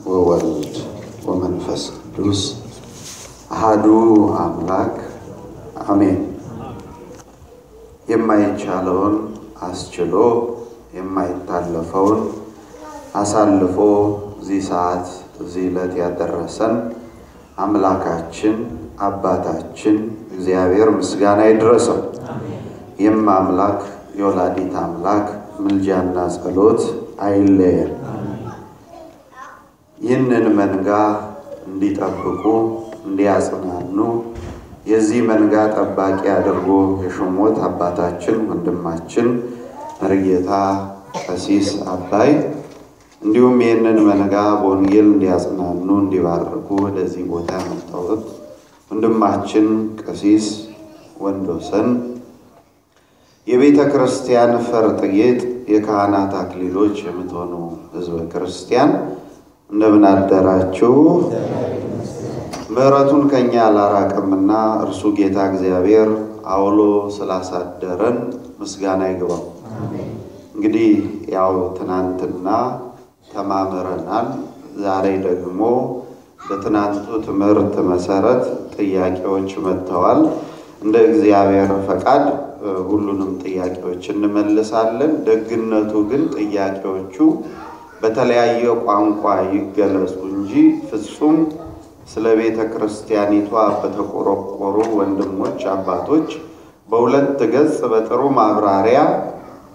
ወወልድ ወመንፈስ ቅዱስ አሐዱ አምላክ አሜን። የማይቻለውን አስችሎ የማይታለፈውን አሳልፎ እዚህ ሰዓት እዚህ ዕለት ያደረሰን አምላካችን አባታችን እግዚአብሔር ምስጋና ይድረሰው። ይህም አምላክ የወላዲት አምላክ ምልጃና ጸሎት አይለየን። ይህንን መንጋ እንዲጠብቁ እንዲያጽናኑ የዚህ መንጋ ጠባቂ አድርጎ የሾሞት አባታችን ወንድማችን መሪጌታ ቀሲስ አባይ እንዲሁም ይህንን መንጋ በወንጌል እንዲያጽናኑ እንዲባርኩ ወደዚህ ቦታ ያመጣሁት ወንድማችን ቀሲስ ወንዶሰን የቤተ ክርስቲያን ፈርጥ ጌጥ የካህናት አክሊሎች የምትሆኑ ሕዝበ ክርስቲያን እንደምን አደራችሁ? ምሕረቱን ከኛ አላራቅምና እርሱ ጌታ እግዚአብሔር አውሎ ስላሳደረን ምስጋና ይግባው። እንግዲህ ያው ትናንትና ተማምረናል። ዛሬ ደግሞ በትናንቱ ትምህርት መሰረት ጥያቄዎች መጥተዋል። እንደ እግዚአብሔር ፈቃድ ሁሉንም ጥያቄዎች እንመልሳለን። ደግነቱ ግን ጥያቄዎቹ በተለያየ ቋንቋ ይገለጹ እንጂ ፍጹም ስለ ቤተ ክርስቲያኒቷ በተቆረቆሩ ወንድሞች አባቶች በሁለት ገጽ በጥሩ ማብራሪያ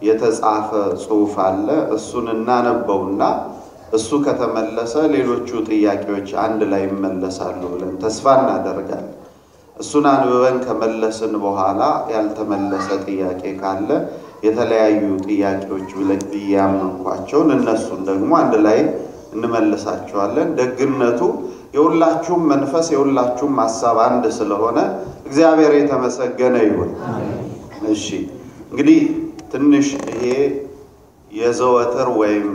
የተጻፈ ጽሑፍ አለ። እሱን እናነበውና እሱ ከተመለሰ ሌሎቹ ጥያቄዎች አንድ ላይ ይመለሳሉ ብለን ተስፋ እናደርጋለን። እሱን አንብበን ከመለስን በኋላ ያልተመለሰ ጥያቄ ካለ የተለያዩ ጥያቄዎች ብዬ ያመንኳቸውን እነሱን ደግሞ አንድ ላይ እንመልሳቸዋለን። ደግነቱ የሁላችሁም መንፈስ የሁላችሁም ሀሳብ አንድ ስለሆነ እግዚአብሔር የተመሰገነ ይሁን። እሺ፣ እንግዲህ ትንሽ ይሄ የዘወትር ወይም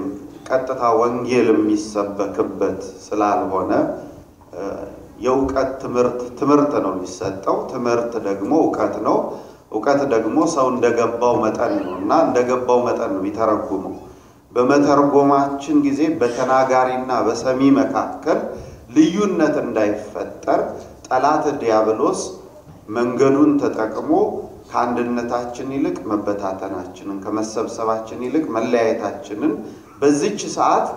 ቀጥታ ወንጌል የሚሰበክበት ስላልሆነ የእውቀት ትምህርት ነው የሚሰጠው። ትምህርት ደግሞ እውቀት ነው። እውቀት ደግሞ ሰው እንደገባው መጠን ነው እና እንደገባው መጠን ነው የሚተረጉመው። በመተርጎማችን ጊዜ በተናጋሪና በሰሚ መካከል ልዩነት እንዳይፈጠር ጠላት ዲያብሎስ መንገዱን ተጠቅሞ ከአንድነታችን ይልቅ መበታተናችንን፣ ከመሰብሰባችን ይልቅ መለያየታችንን በዚች ሰዓት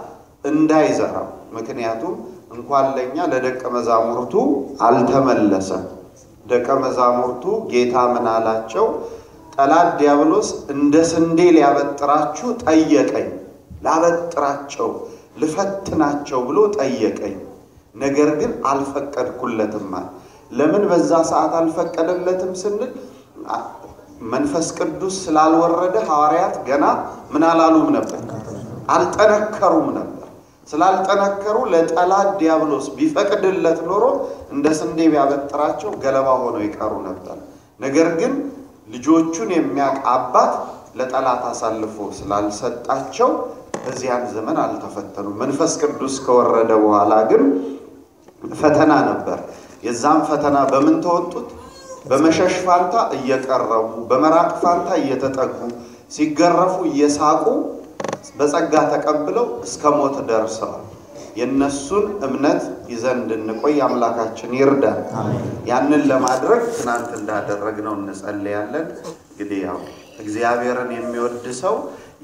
እንዳይዘራው። ምክንያቱም እንኳን ለእኛ ለደቀ መዛሙርቱ አልተመለሰም። ደቀ መዛሙርቱ ጌታ ምን አላቸው? ጠላት ዲያብሎስ እንደ ስንዴ ሊያበጥራችሁ ጠየቀኝ፣ ላበጥራቸው ልፈትናቸው ብሎ ጠየቀኝ፣ ነገር ግን አልፈቀድኩለትም አለ። ለምን በዛ ሰዓት አልፈቀደለትም ስንል መንፈስ ቅዱስ ስላልወረደ ሐዋርያት ገና ምን አላሉም ነበር? አልጠነከሩም ነበር። ስላልጠነከሩ ለጠላት ዲያብሎስ ቢፈቅድለት ኖሮ እንደ ስንዴ ቢያበጥራቸው ገለባ ሆነው ይቀሩ ነበር። ነገር ግን ልጆቹን የሚያውቅ አባት ለጠላት አሳልፎ ስላልሰጣቸው በዚያን ዘመን አልተፈተኑም። መንፈስ ቅዱስ ከወረደ በኋላ ግን ፈተና ነበር። የዛም ፈተና በምን ተወጡት? በመሸሽ ፋንታ እየቀረቡ፣ በመራቅ ፋንታ እየተጠጉ፣ ሲገረፉ እየሳቁ በጸጋ ተቀብለው እስከ ሞት ደርሰዋል። የእነሱን እምነት ይዘን እንድንቆይ አምላካችን ይርዳል። ያንን ለማድረግ ትናንት እንዳደረግነው እንጸልያለን። እንግዲህ ያው እግዚአብሔርን የሚወድ ሰው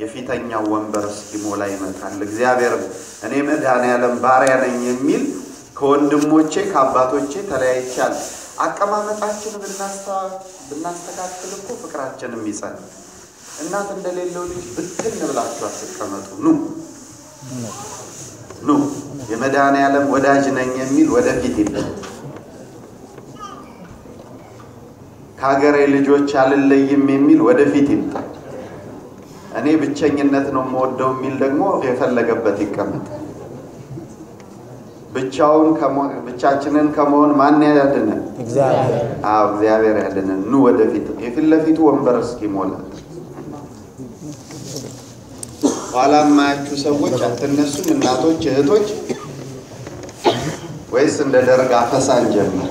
የፊተኛው ወንበር እስኪሞላ ይመጣል። እግዚአብሔርን እኔ መድኃኔዓለም ባሪያ ነኝ የሚል ከወንድሞቼ ከአባቶቼ ተለያይቻለሁ። አቀማመጣችን ብናስተካክል እኮ ፍቅራችንም ይጸናል። እናት እንደሌለው ልጅ ብትን ብላችሁ አትቀመጡ። ኑ ኑ፣ የመድኃኔዓለም ወዳጅ ነኝ የሚል ወደፊት ይበል። ከሀገሬ ልጆች አልለይም የሚል ወደፊት ይምጣ። እኔ ብቸኝነት ነው የምወደው የሚል ደግሞ የፈለገበት ይቀመጥ። ብቻውን ብቻችንን ከመሆን ማን ያድነን? አዎ እግዚአብሔር ያድነን። ኑ ወደፊት፣ የፊት ለፊቱ ወንበር እስኪሞላ። ኋላ የማያችሁ ሰዎች አትነሱም? እናቶች፣ እህቶች፣ ወይስ እንደ ደርግ አፈሳን ጀመር?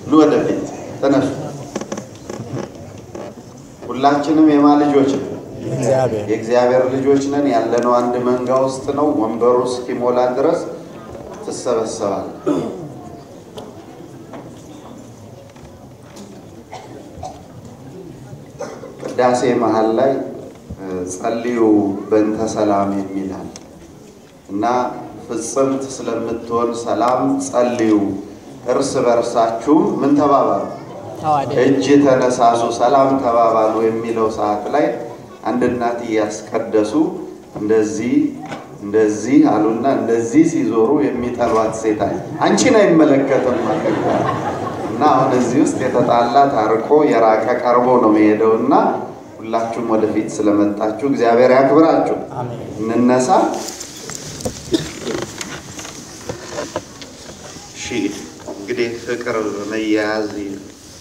ኑ ወደፊት ተነሱ። ሁላችንም የማ ልጆች ነው? የእግዚአብሔር ልጆች ነን። ያለነው አንድ መንጋ ውስጥ ነው። ወንበሩ እስኪሞላ ድረስ ትሰበሰባል። ቅዳሴ መሃል ላይ ጸልዩ በእንተ ሰላም የሚላል እና ፍጽምት ስለምትሆን ሰላም ጸልዩ፣ እርስ በርሳችሁም ምን ተባባሉ? እጅ ተነሳሱ፣ ሰላም ተባባሉ የሚለው ሰዓት ላይ አንድ እናት እያስቀደሱ እንደዚህ እንደዚህ አሉና እንደዚህ ሲዞሩ የሚጠሏት ሴት አንቺን አይመለከትም ማለት እና አሁን እዚህ ውስጥ የተጣላ ታርቆ የራቀ ቀርቦ ነው የሚሄደውና ሁላችሁም ወደፊት ስለመጣችሁ እግዚአብሔር ያክብራችሁ። እንነሳ። እሺ እንግዲህ ፍቅር መያያዝ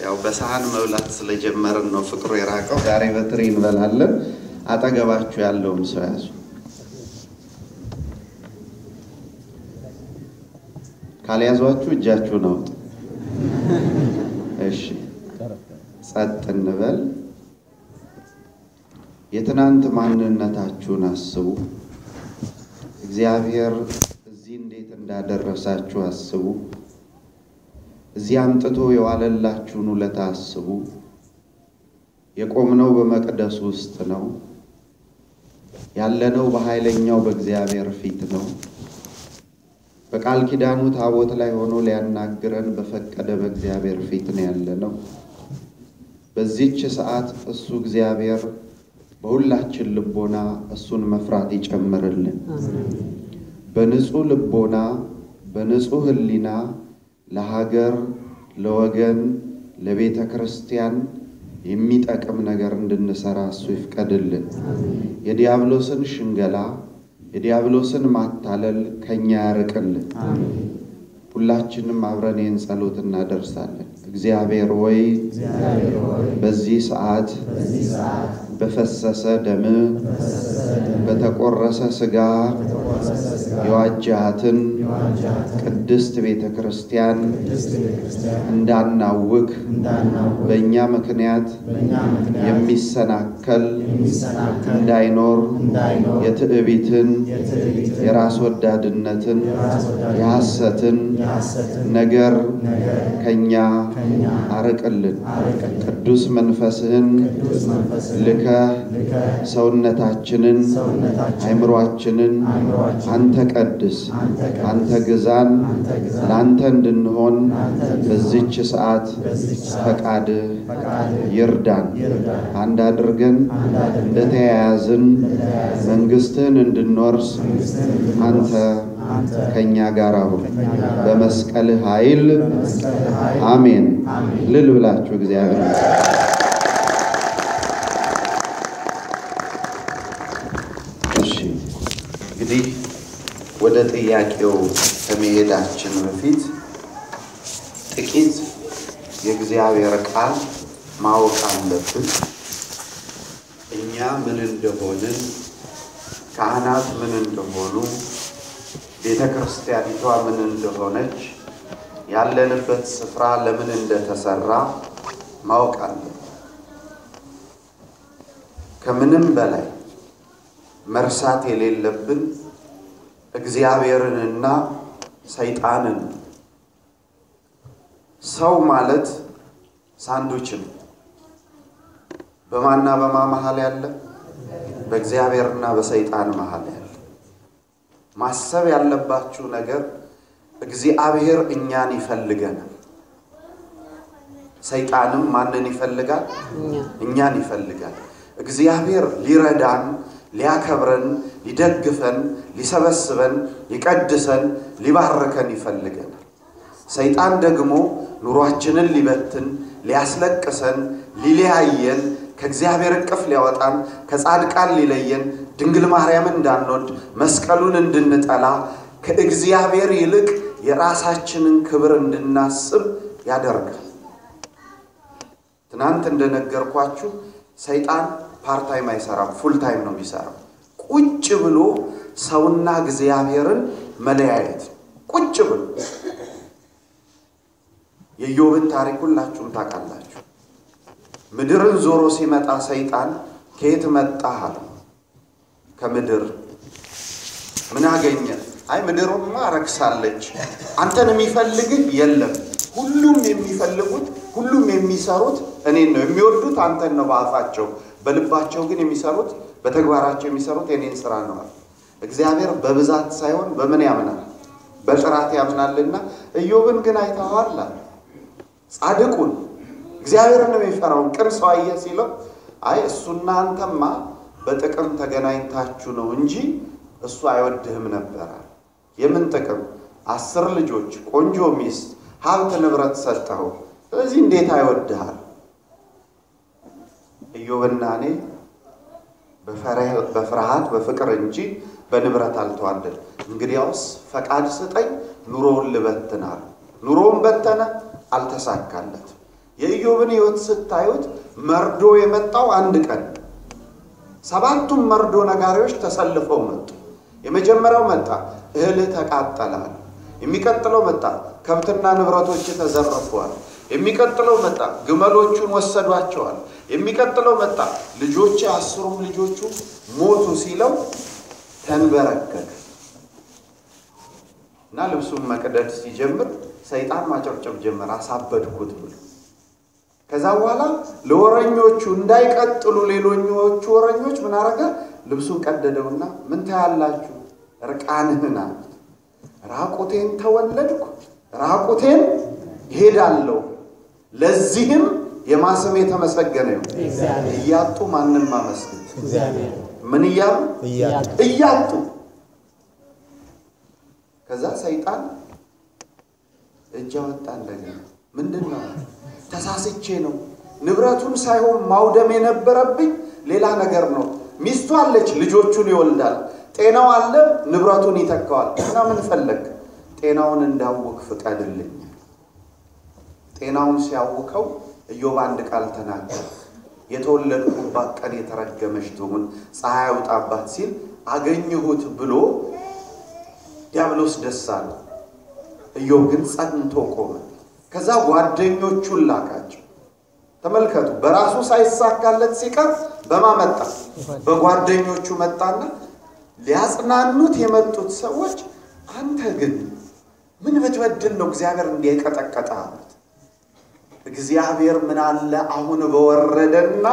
ያው በሰሃን መብላት ስለጀመርን ነው ፍቅሩ የራቀው። ዛሬ በትሪ እንበላለን። አጠገባችሁ ያለውን ሰው ያዙ። ካልያዟችሁ እጃችሁን አውጡ። እሺ ጸጥ እንበል። የትናንት ማንነታችሁን አስቡ። እግዚአብሔር እዚህ እንዴት እንዳደረሳችሁ አስቡ። እዚህ አምጥቶ የዋለላችሁን ውለታ አስቡ። የቆምነው በመቅደሱ ውስጥ ነው። ያለነው በኃይለኛው በእግዚአብሔር ፊት ነው። በቃል ኪዳኑ ታቦት ላይ ሆኖ ሊያናግረን በፈቀደ በእግዚአብሔር ፊት ነው ያለነው። በዚህች ሰዓት እሱ እግዚአብሔር በሁላችን ልቦና እሱን መፍራት ይጨምርልን። በንጹህ ልቦና በንጹህ ሕሊና ለሀገር፣ ለወገን፣ ለቤተ ክርስቲያን የሚጠቅም ነገር እንድንሰራ እሱ ይፍቀድልን። የዲያብሎስን ሽንገላ የዲያብሎስን ማታለል ከኛ ያርቅልን። ሁላችንም አብረን ይህን ጸሎት እናደርሳለን። እግዚአብሔር ሆይ በዚህ ሰዓት በፈሰሰ ደም በተቆረሰ ስጋ የዋጃትን ቅድስት ቤተ ክርስቲያን እንዳናውክ በእኛ ምክንያት የሚሰናከል እንዳይኖር የትዕቢትን፣ የራስ ወዳድነትን፣ የሐሰትን ነገር ከኛ አርቅልን። ቅዱስ መንፈስህን ልከህ ሰውነታችንን አእምሯችንን አንተ ቀድስ፣ አንተ ግዛን፣ ለአንተ እንድንሆን በዚች ሰዓት ፈቃድህ ይርዳን። አንድ አድርገን እንደተያያዝን መንግስትህን እንድንወርስ አንተ ከኛ ጋር ሁን። በመስቀልህ ኃይል አሜን። ልል ብላችሁ እግዚአብሔር። እሺ እንግዲህ ወደ ጥያቄው ከመሄዳችን በፊት ጥቂት የእግዚአብሔር ቃል ማወቅ አለብን። እኛ ምን እንደሆንን፣ ካህናት ምን እንደሆኑ፣ ቤተ ክርስቲያኒቷ ምን እንደሆነች፣ ያለንበት ስፍራ ለምን እንደተሰራ ማወቅ አለብን። ከምንም በላይ መርሳት የሌለብን እግዚአብሔርንና ሰይጣንን። ሰው ማለት ሳንዱች ነው። በማና በማ መሃል ያለ? በእግዚአብሔርና በሰይጣን መሃል ያለ። ማሰብ ያለባችሁ ነገር እግዚአብሔር እኛን ይፈልገናል። ሰይጣንም ማንን ይፈልጋል? እኛን ይፈልጋል። እግዚአብሔር ሊረዳን፣ ሊያከብረን፣ ሊደግፈን፣ ሊሰበስበን፣ ሊቀድሰን፣ ሊባርከን ይፈልገናል። ሰይጣን ደግሞ ኑሯችንን ሊበትን፣ ሊያስለቅሰን፣ ሊለያየን፣ ከእግዚአብሔር እቅፍ ሊያወጣን፣ ከጻድቃን ሊለየን፣ ድንግል ማርያምን እንዳንወድ፣ መስቀሉን እንድንጠላ፣ ከእግዚአብሔር ይልቅ የራሳችንን ክብር እንድናስብ ያደርጋል። ትናንት እንደነገርኳችሁ ሰይጣን part time አይሰራም፣ full time ነው የሚሰራው። ቁጭ ብሎ ሰውና እግዚአብሔርን መለያየት። ቁጭ ብሎ የኢዮብን ታሪክ ሁላችሁም ታውቃላችሁ። ምድርን ዞሮ ሲመጣ ሰይጣን ከየት መጣህ አለው። ከምድር? ምን አገኘ? አይ ምድርማ ረክሳለች፣ አንተን የሚፈልግህ የለም። ሁሉም የሚፈልጉት ሁሉም የሚሰሩት እኔን ነው፣ የሚወዱት አንተን ነው በአፋቸው፣ በልባቸው ግን የሚሰሩት በተግባራቸው የሚሰሩት የኔን ስራ ነው። እግዚአብሔር በብዛት ሳይሆን በምን ያምናል? በጥራት ያምናልና። ኢዮብን ግን አይተኸዋል አለ። ጻድቁን እግዚአብሔርን የሚፈራውን ቅን ሰው አየህ ሲለው፣ አይ እሱና አንተማ በጥቅም ተገናኝታችሁ ነው እንጂ እሱ አይወድህም ነበር። የምን ጥቅም? 10 ልጆች፣ ቆንጆ ሚስት፣ ሀብት ንብረት ሰጠኸው። ስለዚህ እንዴት አይወድሃል? ኢዮብና እኔ በፍርሃት በፍቅር እንጂ በንብረት አልተዋደድም። እንግዲያውስ ፈቃድ ስጠኝ ኑሮውን ልበትናል። ኑሮውን በተነ፣ አልተሳካለትም። የኢዮብን ሕይወት ስታዩት መርዶ የመጣው አንድ ቀን 7ቱም መርዶ ነጋሪዎች ተሰልፈው መጡ። የመጀመሪያው መጣ፣ እህልህ ተቃጠላል። የሚቀጥለው መጣ፣ ከብትና ንብረቶች ተዘርፈዋል። የሚቀጥለው መጣ፣ ግመሎቹን ወሰዷቸዋል። የሚቀጥለው መጣ፣ ልጆቼ 10ሩም ልጆቹ ሞቱ ሲለው ተንበረከከ እና ልብሱን መቅደድ ሲጀምር ሰይጣን ማጨብጨብ ጀመረ፣ አሳበድኩት ብሎ። ከዛ በኋላ ለወረኞቹ እንዳይቀጥሉ ሌሎኞቹ ወረኞች ምን አረገ? ልብሱን ቀደደውና ምን ታያላችሁ? እርቃንህን አሉት። ራቁቴን ተወለድኩ ራቁቴን እሄዳለሁ፣ ለዚህም የማስም የተመሰገነ ይሁን። እያጡ ማንም ማመስገን ምን እያሉ እያጡ። ከዛ ሰይጣን እጅ አወጣ እንደገና። ምንድነው? ተሳስቼ ነው፣ ንብረቱን ሳይሆን ማውደም የነበረብኝ ሌላ ነገር ነው። ሚስቱ አለች፣ ልጆቹን ይወልዳል። ጤናው አለ፣ ንብረቱን ይተካዋል። እና ምን ፈለግ? ጤናውን እንዳውክ ፍቀድልኝ። ጤናውን ሲያውከው ኢዮብ አንድ ቃል ተናገረ። የተወለድኩባት ቀን የተረገመች ትሁን፣ ፀሐይ አውጣባት ሲል አገኘሁት ብሎ ዲያብሎስ ደስ አለው። ኢዮብ ግን ጸንቶ ቆመ። ከዛ ጓደኞቹን ላካቸው። ተመልከቱ፣ በራሱ ሳይሳካለት ሲቀር በማመጣ በጓደኞቹ መጣና ሊያጽናኑት የመጡት ሰዎች አንተ ግን ምን ብትበድል ነው እግዚአብሔር እንዲቀጠቀጠ አሉት። እግዚአብሔር ምን አለ አሁን በወረደና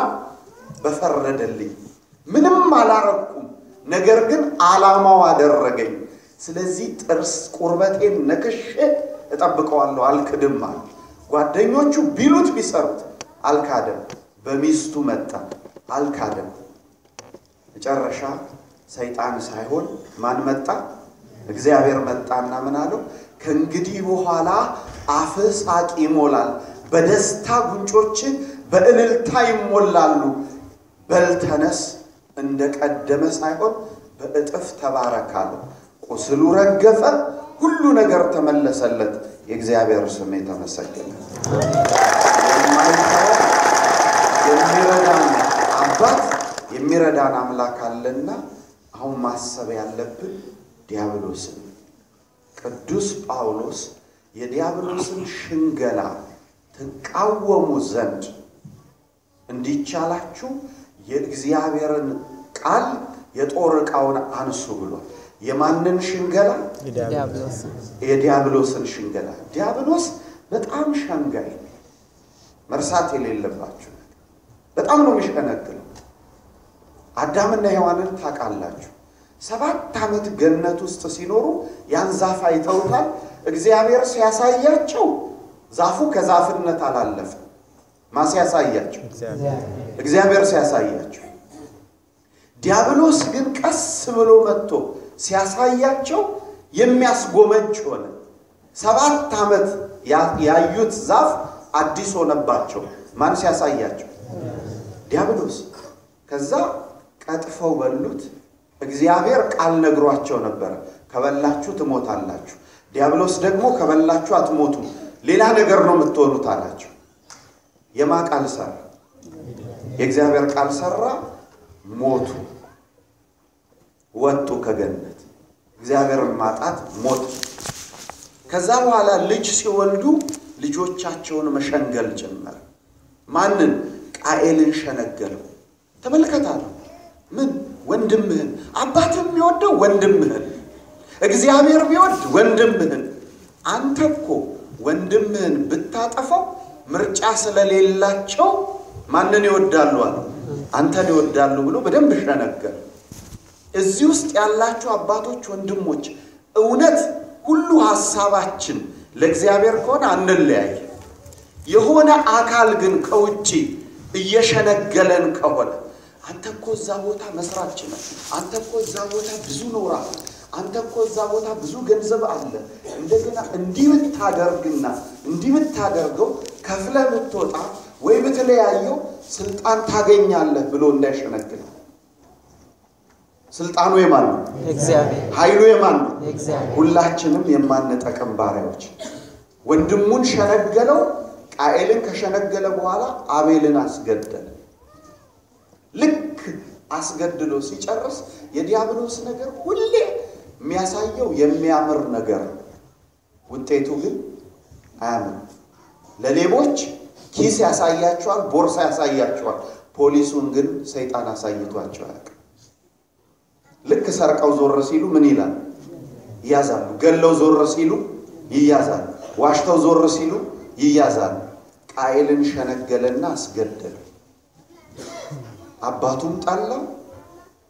በፈረደልኝ፣ ምንም አላረኩም፣ ነገር ግን ዓላማው አደረገኝ። ስለዚህ ጥርስ ቁርበቴን ነክሼ እጠብቀዋለሁ፣ አልክድም አለ። ጓደኞቹ ቢሉት ቢሰሩት አልካደም። በሚስቱ መጣ፣ አልካደም። መጨረሻ ሰይጣን ሳይሆን ማን መጣ? እግዚአብሔር መጣና ምን አለው? ከእንግዲህ በኋላ አፍህ ሳቅ ይሞላል፣ በደስታ ጉንጮች በእልልታ ይሞላሉ። በል ተነስ፣ እንደቀደመ ሳይሆን በእጥፍ ተባረካለሁ። ቁስሉ ረገፈ፣ ሁሉ ነገር ተመለሰለት። የእግዚአብሔር ስም የተመሰገነ። የሚረዳን አባት የሚረዳን አምላክ አለና አሁን ማሰብ ያለብን ዲያብሎስን። ቅዱስ ጳውሎስ የዲያብሎስን ሽንገላ ትቃወሙ ዘንድ እንዲቻላችሁ የእግዚአብሔርን ቃል የጦር ዕቃውን አንሱ ብሏል። የማንን ሽንገላ? የዲያብሎስን ሽንገላ። ዲያብሎስ በጣም ሸንጋይ ነው። መርሳት የሌለባችሁ በጣም ነው የሚሸነግለው። አዳምና ሔዋንን ታውቃላችሁ። 7 ዓመት ገነት ውስጥ ሲኖሩ ያን ዛፍ አይተውታል። እግዚአብሔር ሲያሳያቸው ዛፉ ከዛፍነት አላለፈም። ማን ሲያሳያቸው? እግዚአብሔር ሲያሳያቸው። ዲያብሎስ ግን ቀስ ብሎ መጥቶ ሲያሳያቸው የሚያስጎመጅ ሆነ። 7 ዓመት ያዩት ዛፍ አዲስ ሆነባቸው። ማን ሲያሳያቸው? ዲያብሎስ። ከዛ ቀጥፈው በሉት። እግዚአብሔር ቃል ነግሯቸው ነበር፣ ከበላችሁ ትሞታላችሁ። ዲያብሎስ ደግሞ ከበላችሁ አትሞቱም፣ ሌላ ነገር ነው የምትሆኑት አላቸው። የማ ቃል ሰራ? የእግዚአብሔር ቃል ሰራ። ሞቱ፣ ወጡ ከገነት። እግዚአብሔርን ማጣት ሞት። ከዛ በኋላ ልጅ ሲወልዱ ልጆቻቸውን መሸንገል ጀመረ። ማንን? ቃኤልን ሸነገለው። ተመልከታለሁ። ምን ወንድምህን። አባትህ የሚወደው ወንድምህን፣ እግዚአብሔር ቢወድ ወንድምህን። አንተ እኮ ወንድምህን ብታጠፋው ምርጫ ስለሌላቸው ማንን ይወዳሉ አለ? አንተን ይወዳሉ ብሎ በደንብ ሸነገረ። እዚህ ውስጥ ያላችሁ አባቶች፣ ወንድሞች እውነት ሁሉ ሐሳባችን ለእግዚአብሔር ከሆነ አንለያይ። የሆነ አካል ግን ከውጪ እየሸነገለን ከሆነ አንተ እኮ እዛ ቦታ መስራች ነህ፣ አንተ እኮ እዛ ቦታ ብዙ ኖረሃል፣ አንተ እኮ እዛ ቦታ ብዙ ገንዘብ አለ፣ እንደገና እንዲህ ብታደርግና እንዲህ ብታደርገው ከፍለህ ብትወጣ ወይ ብትለያየው ስልጣን ታገኛለህ ብሎ እንዳይሸነግል። ስልጣኑ የማን ነው? እግዚአብሔር። ኃይሉ የማን ነው? እግዚአብሔር። ሁላችንም የማንጠቅም ባሪያዎች። ወንድሙን ሸነገለው። ቃኤልን ከሸነገለ በኋላ አቤልን አስገደለ። ልክ አስገድሎ ሲጨርስ የዲያብሎስ ነገር ሁሌ የሚያሳየው የሚያምር ነገር ነው። ውጤቱ ግን አያምርም። ለሌቦች ኪስ ያሳያቸዋል፣ ቦርሳ ያሳያቸዋል። ፖሊሱን ግን ሰይጣን አሳይቷቸው አያውቅም። ልክ ሰርቀው ዞር ሲሉ ምን ይላል? ይያዛሉ። ገለው ዞር ሲሉ ይያዛሉ። ዋሽተው ዞር ሲሉ ይያዛሉ። ቃኤልን ሸነገለና አስገደለ። አባቱም ጠላው፣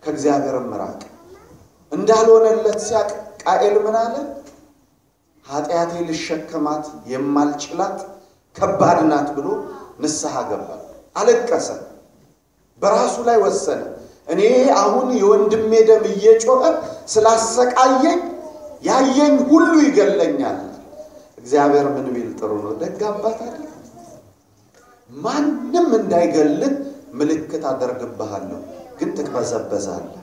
ከእግዚአብሔርም ራቀ። እንዳልሆነለት ሲያቅ ቃኤል ምን አለ? ኃጢአቴ ልሸከማት የማልችላት ከባድ ናት ብሎ ንስሐ ገባ። አለቀሰ። በራሱ ላይ ወሰነ። እኔ አሁን የወንድሜ ደም እየጮኸ ስላሰቃየኝ ያየኝ ሁሉ ይገለኛል። እግዚአብሔር ምን ቢል ጥሩ ነው? ደግ አባት አይደል? ማንም እንዳይገልህ ምልክት አደርግብሃለሁ፣ ግን ትቅበዘበዛለህ።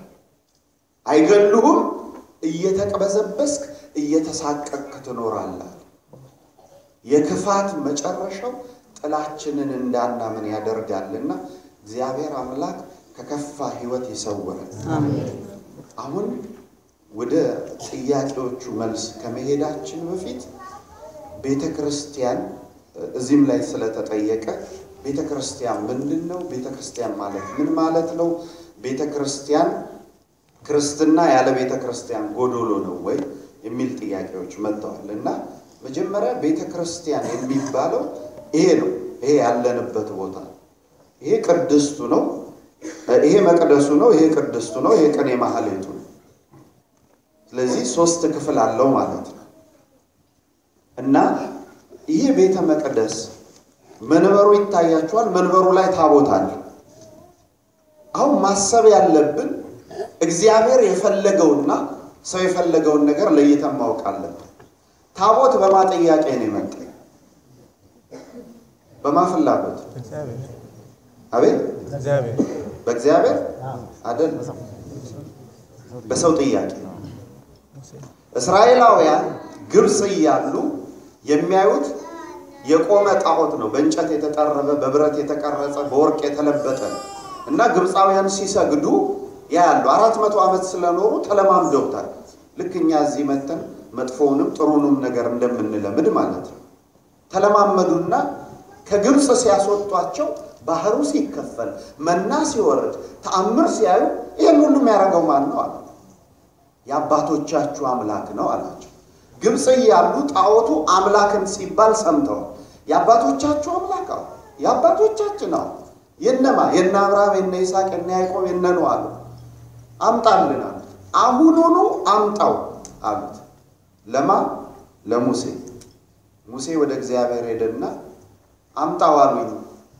አይገሉህም፣ እየተቅበዘበዝክ እየተሳቀቅክ ትኖራለህ። የክፋት መጨረሻው ጥላችንን እንዳናምን ያደርጋልና እግዚአብሔር አምላክ ከከፋ ሕይወት ይሰውረን። አሜን። አሁን ወደ ጥያቄዎቹ መልስ ከመሄዳችን በፊት ቤተ ክርስቲያን እዚህም ላይ ስለተጠየቀ ቤተ ክርስቲያን ምንድን ነው? ቤተ ክርስቲያን ማለት ምን ማለት ነው? ቤተ ክርስቲያን ክርስትና ያለ ቤተ ክርስቲያን ጎዶሎ ነው ወይ የሚል ጥያቄዎች መጥተዋል። እና መጀመሪያ ቤተ ክርስቲያን የሚባለው ይሄ ነው። ይሄ ያለንበት ቦታ ይሄ ቅድስቱ ነው። ይሄ መቅደሱ ነው። ይሄ ቅድስቱ ነው። ይሄ ቅኔ ማህሌቱ ነው። ስለዚህ ሶስት ክፍል አለው ማለት ነው። እና ይሄ ቤተ መቅደስ መንበሩ ይታያችኋል። መንበሩ ላይ ታቦት አለ። አሁን ማሰብ ያለብን እግዚአብሔር የፈለገውና ሰው የፈለገውን ነገር ለይተን ማወቅ አለብን። ታቦት በማ ጥያቄ ነው የመጣው? በማ ፍላጎት? አቤት፣ በእግዚአብሔር አይደል? በሰው ጥያቄ። እስራኤላውያን ግብፅ እያሉ የሚያዩት የቆመ ጣዖት ነው። በእንጨት የተጠረበ፣ በብረት የተቀረጸ፣ በወርቅ የተለበጠ እና ግብፃውያን ሲሰግዱ ያያሉ። 400 ዓመት ስለኖሩ ተለማምደውታል። ልክ እኛ እዚህ መተን መጥፎውንም ጥሩንም ነገር እንደምንለምድ ማለት ነው። ተለማመዱና ከግብፅ ሲያስወጧቸው ባህሩ ሲከፈል፣ መና ሲወርድ፣ ተአምር ሲያዩ ይህን ሁሉ የሚያደርገው ማን ነው አሉ። የአባቶቻችሁ አምላክ ነው አላቸው። ግብፅ እያሉ ጣዖቱ አምላክን ሲባል ሰምተዋል። የአባቶቻችሁ አምላክ አሉ። የአባቶቻችን አሉ። የነማ? የነ አብርሃም፣ የነ ይስሐቅ፣ የነ ያዕቆብ፣ የነ ኖህ አሉ። አምጣልን አሉት። አሁኑኑ አምጣው አሉት። ለማ? ለሙሴ። ሙሴ ወደ እግዚአብሔር ሄደና አምጣው አሉኝ።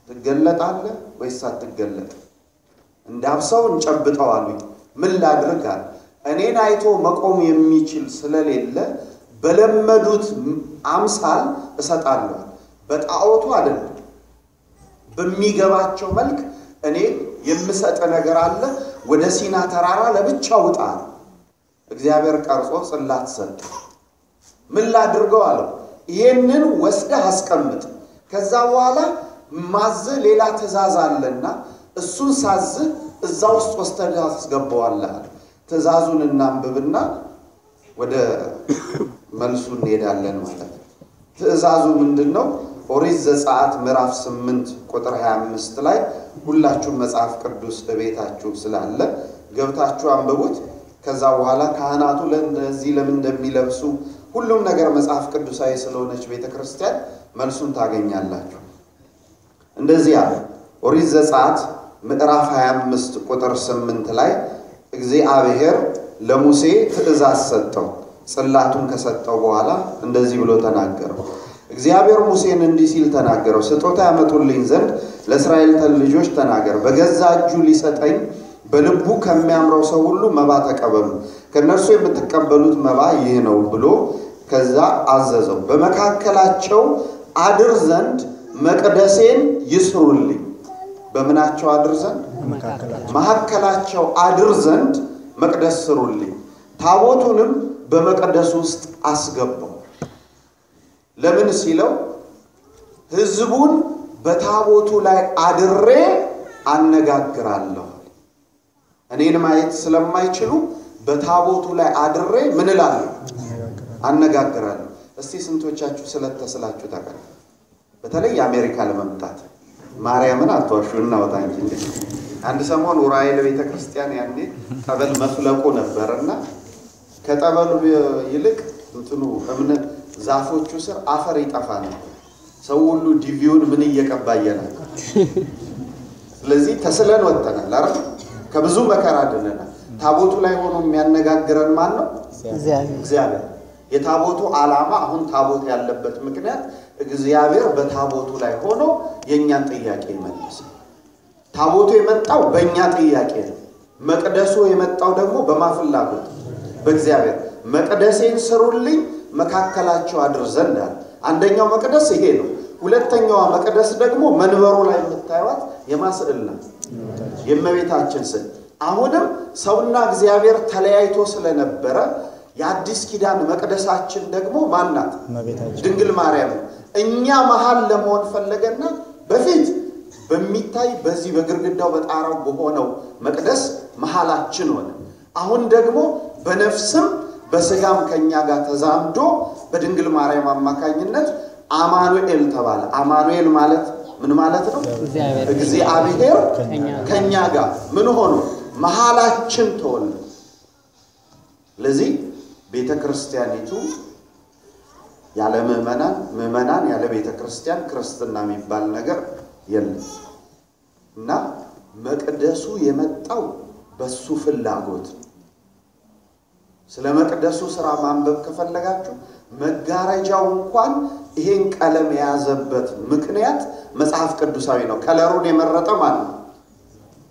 ትገለጣለህ ወይስ አትገለጥ? እንዳብሰው እንጨብጠው አሉኝ። ምን ላድርግ አለ። እኔን አይቶ መቆም የሚችል ስለሌለ በለመዱት አምሳል እሰጣለሁ። በጣዖቱ አይደለም፣ በሚገባቸው መልክ እኔ የምሰጥ ነገር አለ። ወደ ሲና ተራራ ለብቻ ውጣ። እግዚአብሔር ቀርጾ ጽላት ሰጠ። ምን ላድርገው አለው። ይሄንን ወስደህ አስቀምጥ። ከዛ በኋላ ማዝህ ሌላ ትእዛዝ አለና እሱን ሳዝህ እዛ ውስጥ ወስደህ አስገባዋለህ። ትእዛዙን እናንብብና ወደ መልሱ እንሄዳለን ማለት ነው። ትእዛዙ ምንድን ነው? ኦሪት ዘጸአት ምዕራፍ 8 ቁጥር 25 ላይ ሁላችሁም መጽሐፍ ቅዱስ እቤታችሁ ስላለ ገብታችሁ አንብቡት። ከዛ በኋላ ካህናቱ ለእንደዚህ ለምን እንደሚለብሱ ሁሉም ነገር መጽሐፍ ቅዱሳዊ ስለሆነች ቤተክርስቲያን መልሱን ታገኛላችሁ። እንደዚህ አለ። ኦሪት ዘጸአት ምዕራፍ 25 ቁጥር 8 ላይ እግዚአብሔር ለሙሴ ትእዛዝ ሰጠው። ጽላቱን ከሰጠው በኋላ እንደዚህ ብሎ ተናገረው። እግዚአብሔር ሙሴን እንዲህ ሲል ተናገረው፣ ስጦታ ያመጡልኝ ዘንድ ለእስራኤል ልጆች ተናገር። በገዛ እጁ ሊሰጠኝ በልቡ ከሚያምረው ሰው ሁሉ መባ ተቀበሉ፣ ከእነርሱ የምትቀበሉት መባ ይህ ነው ብሎ ከዛ አዘዘው። በመካከላቸው አድር ዘንድ መቅደሴን ይስሩልኝ። በምናቸው አድር ዘንድ? መካከላቸው አድር ዘንድ መቅደስ ስሩልኝ። ታቦቱንም በመቅደስ ውስጥ አስገባው። ለምን ሲለው ሕዝቡን በታቦቱ ላይ አድሬ አነጋግራለሁ። እኔን ማየት ስለማይችሉ በታቦቱ ላይ አድሬ ምን እላለሁ? አነጋግራለሁ። እስቲ ስንቶቻችሁ ስለተስላችሁ ታውቃላችሁ? በተለይ አሜሪካ ለመምጣት ማርያምን አትዋሹ፣ እናውጣ እንጂ። አንድ ሰሞን ኡራኤል ቤተክርስቲያን ያኔ ጠበል መፍለቁ ነበርና ከጠበሉ ይልቅ እንትኑ እምነት ዛፎቹ ስር አፈር ይጠፋ ነበር። ሰው ሁሉ ዲቪውን ምን እየቀባ እየላከ። ስለዚህ ተስለን ወጥተናል አይደል? ከብዙ መከራ ድነናል። ታቦቱ ላይ ሆኖ የሚያነጋግረን ማን ነው? እግዚአብሔር። የታቦቱ ዓላማ አሁን ታቦት ያለበት ምክንያት እግዚአብሔር በታቦቱ ላይ ሆኖ የእኛን ጥያቄ ይመልሳል። ታቦቱ የመጣው በእኛ ጥያቄ ነው። መቅደሱ የመጣው ደግሞ በማፍላጎት በእግዚአብሔር። መቅደሴን ስሩልኝ መካከላቸው አድር ዘንድ አለ። አንደኛው መቅደስ ይሄ ነው። ሁለተኛዋ መቅደስ ደግሞ መንበሩ ላይ የምታዩት የማስዕል ናት፣ የእመቤታችን ስዕል። አሁንም ሰውና እግዚአብሔር ተለያይቶ ስለነበረ የአዲስ ኪዳን መቅደሳችን ደግሞ ማን ናት? ድንግል ማርያም ነው። እኛ መሃል ለመሆን ፈለገና በፊት በሚታይ በዚህ በግርግዳው በጣራው በሆነው መቅደስ መሃላችን ሆነ። አሁን ደግሞ በነፍስም በስጋም ከኛ ጋር ተዛምዶ በድንግል ማርያም አማካኝነት አማኑኤል ተባለ። አማኑኤል ማለት ምን ማለት ነው? እግዚአብሔር ከኛ ጋር ምን ሆኖ መሃላችን ተወለደ። ለዚህ ቤተክርስቲያኒቱ ያለ ምዕመናን፣ ምዕመናን ያለ ቤተክርስቲያን ክርስትና የሚባል ነገር የለም። እና መቅደሱ የመጣው በሱ ፍላጎት። ስለ መቅደሱ ስራ ማንበብ ከፈለጋችሁ መጋረጃው እንኳን ይሄን ቀለም የያዘበት ምክንያት መጽሐፍ ቅዱሳዊ ነው። ከለሩን የመረጠ ማን ነው?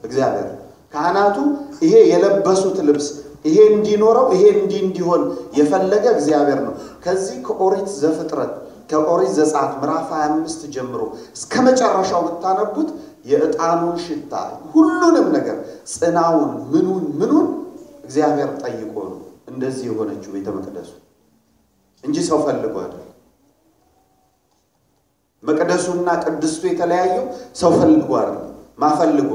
እግዚአብሔር። ካህናቱ ይሄ የለበሱት ልብስ ይሄ እንዲኖረው ይሄ እንዲሆን የፈለገ እግዚአብሔር ነው። ከዚህ ከኦሪት ዘፍጥረት ከኦሪት ዘጸአት ምዕራፍ 25 ጀምሮ እስከ መጨረሻው ብታነቡት የዕጣኑን ሽታ ሁሉንም ነገር ጽናውን ምኑን ምኑን እግዚአብሔር ጠይቆ ነው እንደዚህ የሆነችው ቤተ መቅደሱ እንጂ ሰው ፈልጎ አይደለም። መቅደሱና ቅድስቱ የተለያየው ሰው ፈልጎ አይደለም። ማፈልጎ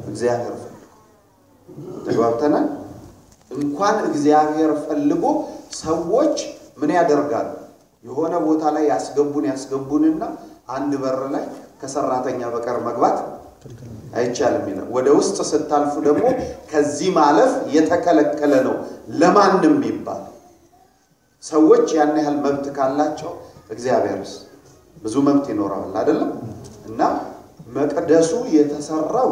እግዚአብሔር ፈልጎ። ተግባብተናል? እንኳን እግዚአብሔር ፈልጎ ሰዎች ምን ያደርጋሉ? የሆነ ቦታ ላይ ያስገቡንና አንድ በር ላይ ከሰራተኛ በቀር መግባት አይቻልም ይላል። ወደ ውስጥ ስታልፉ ደግሞ ከዚህ ማለፍ የተከለከለ ነው ለማንም ይባል። ሰዎች ያን ያህል መብት ካላቸው እግዚአብሔርስ ብዙ መብት ይኖረዋል አይደለም? እና መቅደሱ የተሰራው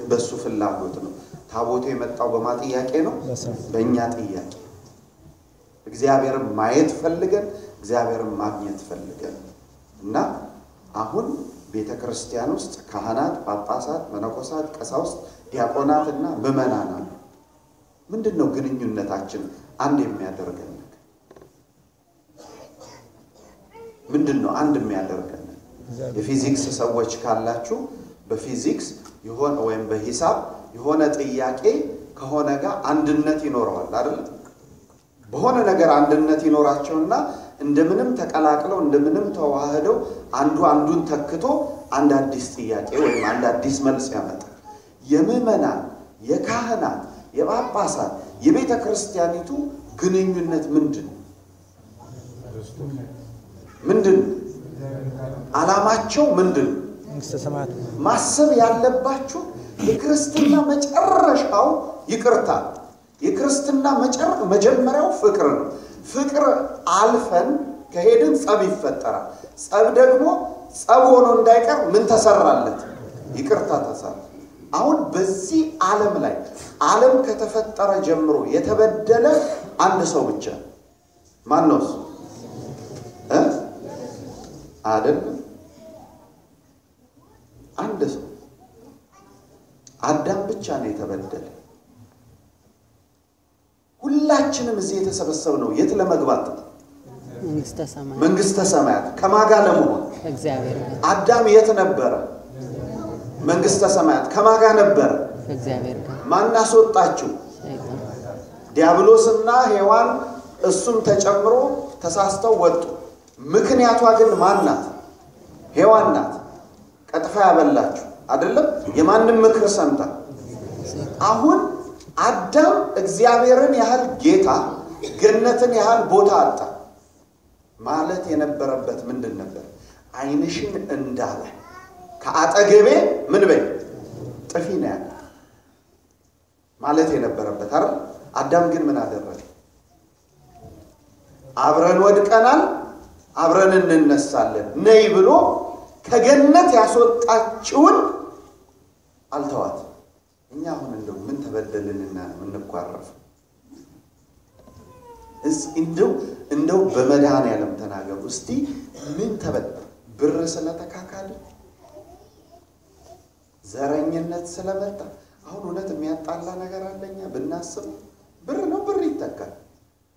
በሱ ፍላጎት ነው። ታቦቱ የመጣው በማ ጥያቄ ነው? በእኛ ጥያቄ። እግዚአብሔርን ማየት ፈልገን እግዚአብሔርን ማግኘት ፈልገን። እና አሁን ቤተክርስቲያን ውስጥ ካህናት፣ ጳጳሳት፣ መነኮሳት፣ ቀሳውስት፣ ዲያቆናትና ምዕመናን አሉ። ምንድነው ግንኙነታችን አንድ የሚያደርገን ነገር? ምንድነው አንድ የሚያደርገን? የፊዚክስ ሰዎች ካላችሁ በፊዚክስ የሆነ ወይም በሂሳብ የሆነ ጥያቄ ከሆነ ጋር አንድነት ይኖረዋል አይደል? በሆነ ነገር አንድነት ይኖራቸውና እንደምንም ተቀላቅለው እንደምንም ተዋህደው አንዱ አንዱን ተክቶ አንድ አዲስ ጥያቄ ወይም አንድ አዲስ መልስ ያመጣል። የምዕመናን፣ የካህናት፣ የጳጳሳት፣ የቤተክርስቲያኒቱ ግንኙነት ምንድነው? ምንድነው? ዓላማቸው ምንድነው? ማሰብ ያለባችሁ የክርስትና መጨረሻው ይቅርታ፣ የክርስትና መጀመሪያው ፍቅር ነው። ፍቅር አልፈን ከሄድን ጸብ ይፈጠራል። ጸብ ደግሞ ጸብ ሆኖ እንዳይቀር ምን ተሰራለት? ይቅርታ ተሰራ። አሁን በዚህ ዓለም ላይ ዓለም ከተፈጠረ ጀምሮ የተበደለ አንድ ሰው ብቻ ማን ነው እሱ? አይደለም፣ አንድ ሰው አዳም ብቻ ነው የተበደለ። ሁላችንም እዚህ የተሰበሰብነው የት ለመግባት ነው? መንግስተ ሰማያት። ከማጋ ለመሆን? አዳም የት ነበረ? መንግስተ ሰማያት። ከማጋ ነበረ? ማን አስወጣችው? ዲያብሎስና ሔዋን እሱም ተጨምሮ ተሳስተው ወጡ። ምክንያቷ ግን ማን ናት? ሔዋን ናት። ቀጥፋ ያበላችሁ አይደለም? የማንም ምክር ሰምታ። አሁን አዳም እግዚአብሔርን ያህል ጌታ ገነትን ያህል ቦታ አጣ። ማለት የነበረበት ምንድን ነበር? ዓይንሽን እንዳለ ከአጠገቤ ምን በይ ጥፊ ነው ያለ ማለት የነበረበት አይደል? አዳም ግን ምን አደረገ? አብረን ወድቀናል፣ አብረን እንነሳለን ነይ ብሎ ከገነት ያስወጣችውን አልተዋት። እኛ አሁን እንደው ምን ተበደልንና ነው እንኳረፍ? እንደው በመድኃኔዓለም ተናገሩ እስቲ ምን ተበደል? ብር ስለተካካለ፣ ዘረኝነት ስለመጣ። አሁን እውነት የሚያጣላ ነገር አለኛ ብናስብ? ብር ነው፣ ብር ይተካል።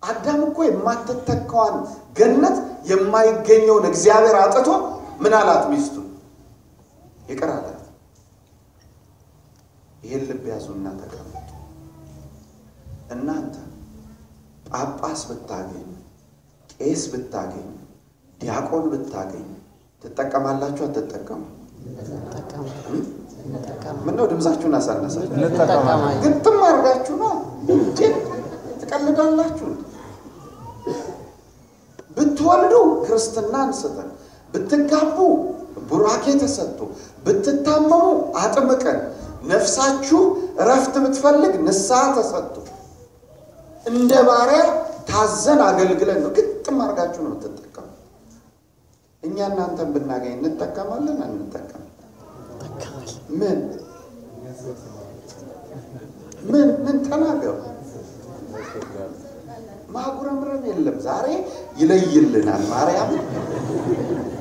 አዳም እኮ የማትተካዋን ገነት የማይገኘውን እግዚአብሔር አጥቶ ምን አላት? ሚስቱ ይቅር አላት። ይሄን ልብ ያዙና ተቀመጡ። እናንተ ጳጳስ ብታገኙ፣ ቄስ ብታገኙ፣ ዲያቆን ብታገኙ ትጠቀማላችሁ አትጠቀሙ? ምነው ድምፃችሁን አሳነሳችሁ? ግጥም አድርጋችሁ ነው እንዴ? ትቀልዳላችሁ። ብትወልዱ ክርስትና አንስተን፣ ብትጋቡ ቡራኬ ተሰጥቶ፣ ብትታመሙ አጥምቀን፣ ነፍሳችሁ እረፍት ብትፈልግ ንስሐ ተሰጥቶ፣ እንደ ባሪያ ታዘን አገልግለን ነው። ግጥም አድርጋችሁ ነው የምትጠቀሙ። እኛ እናንተን ብናገኝ እንጠቀማለን አንጠቀምም? ምን ምን ምን ተናገሩ። ማጉረምረም የለም። ዛሬ ይለይልናል። ማርያም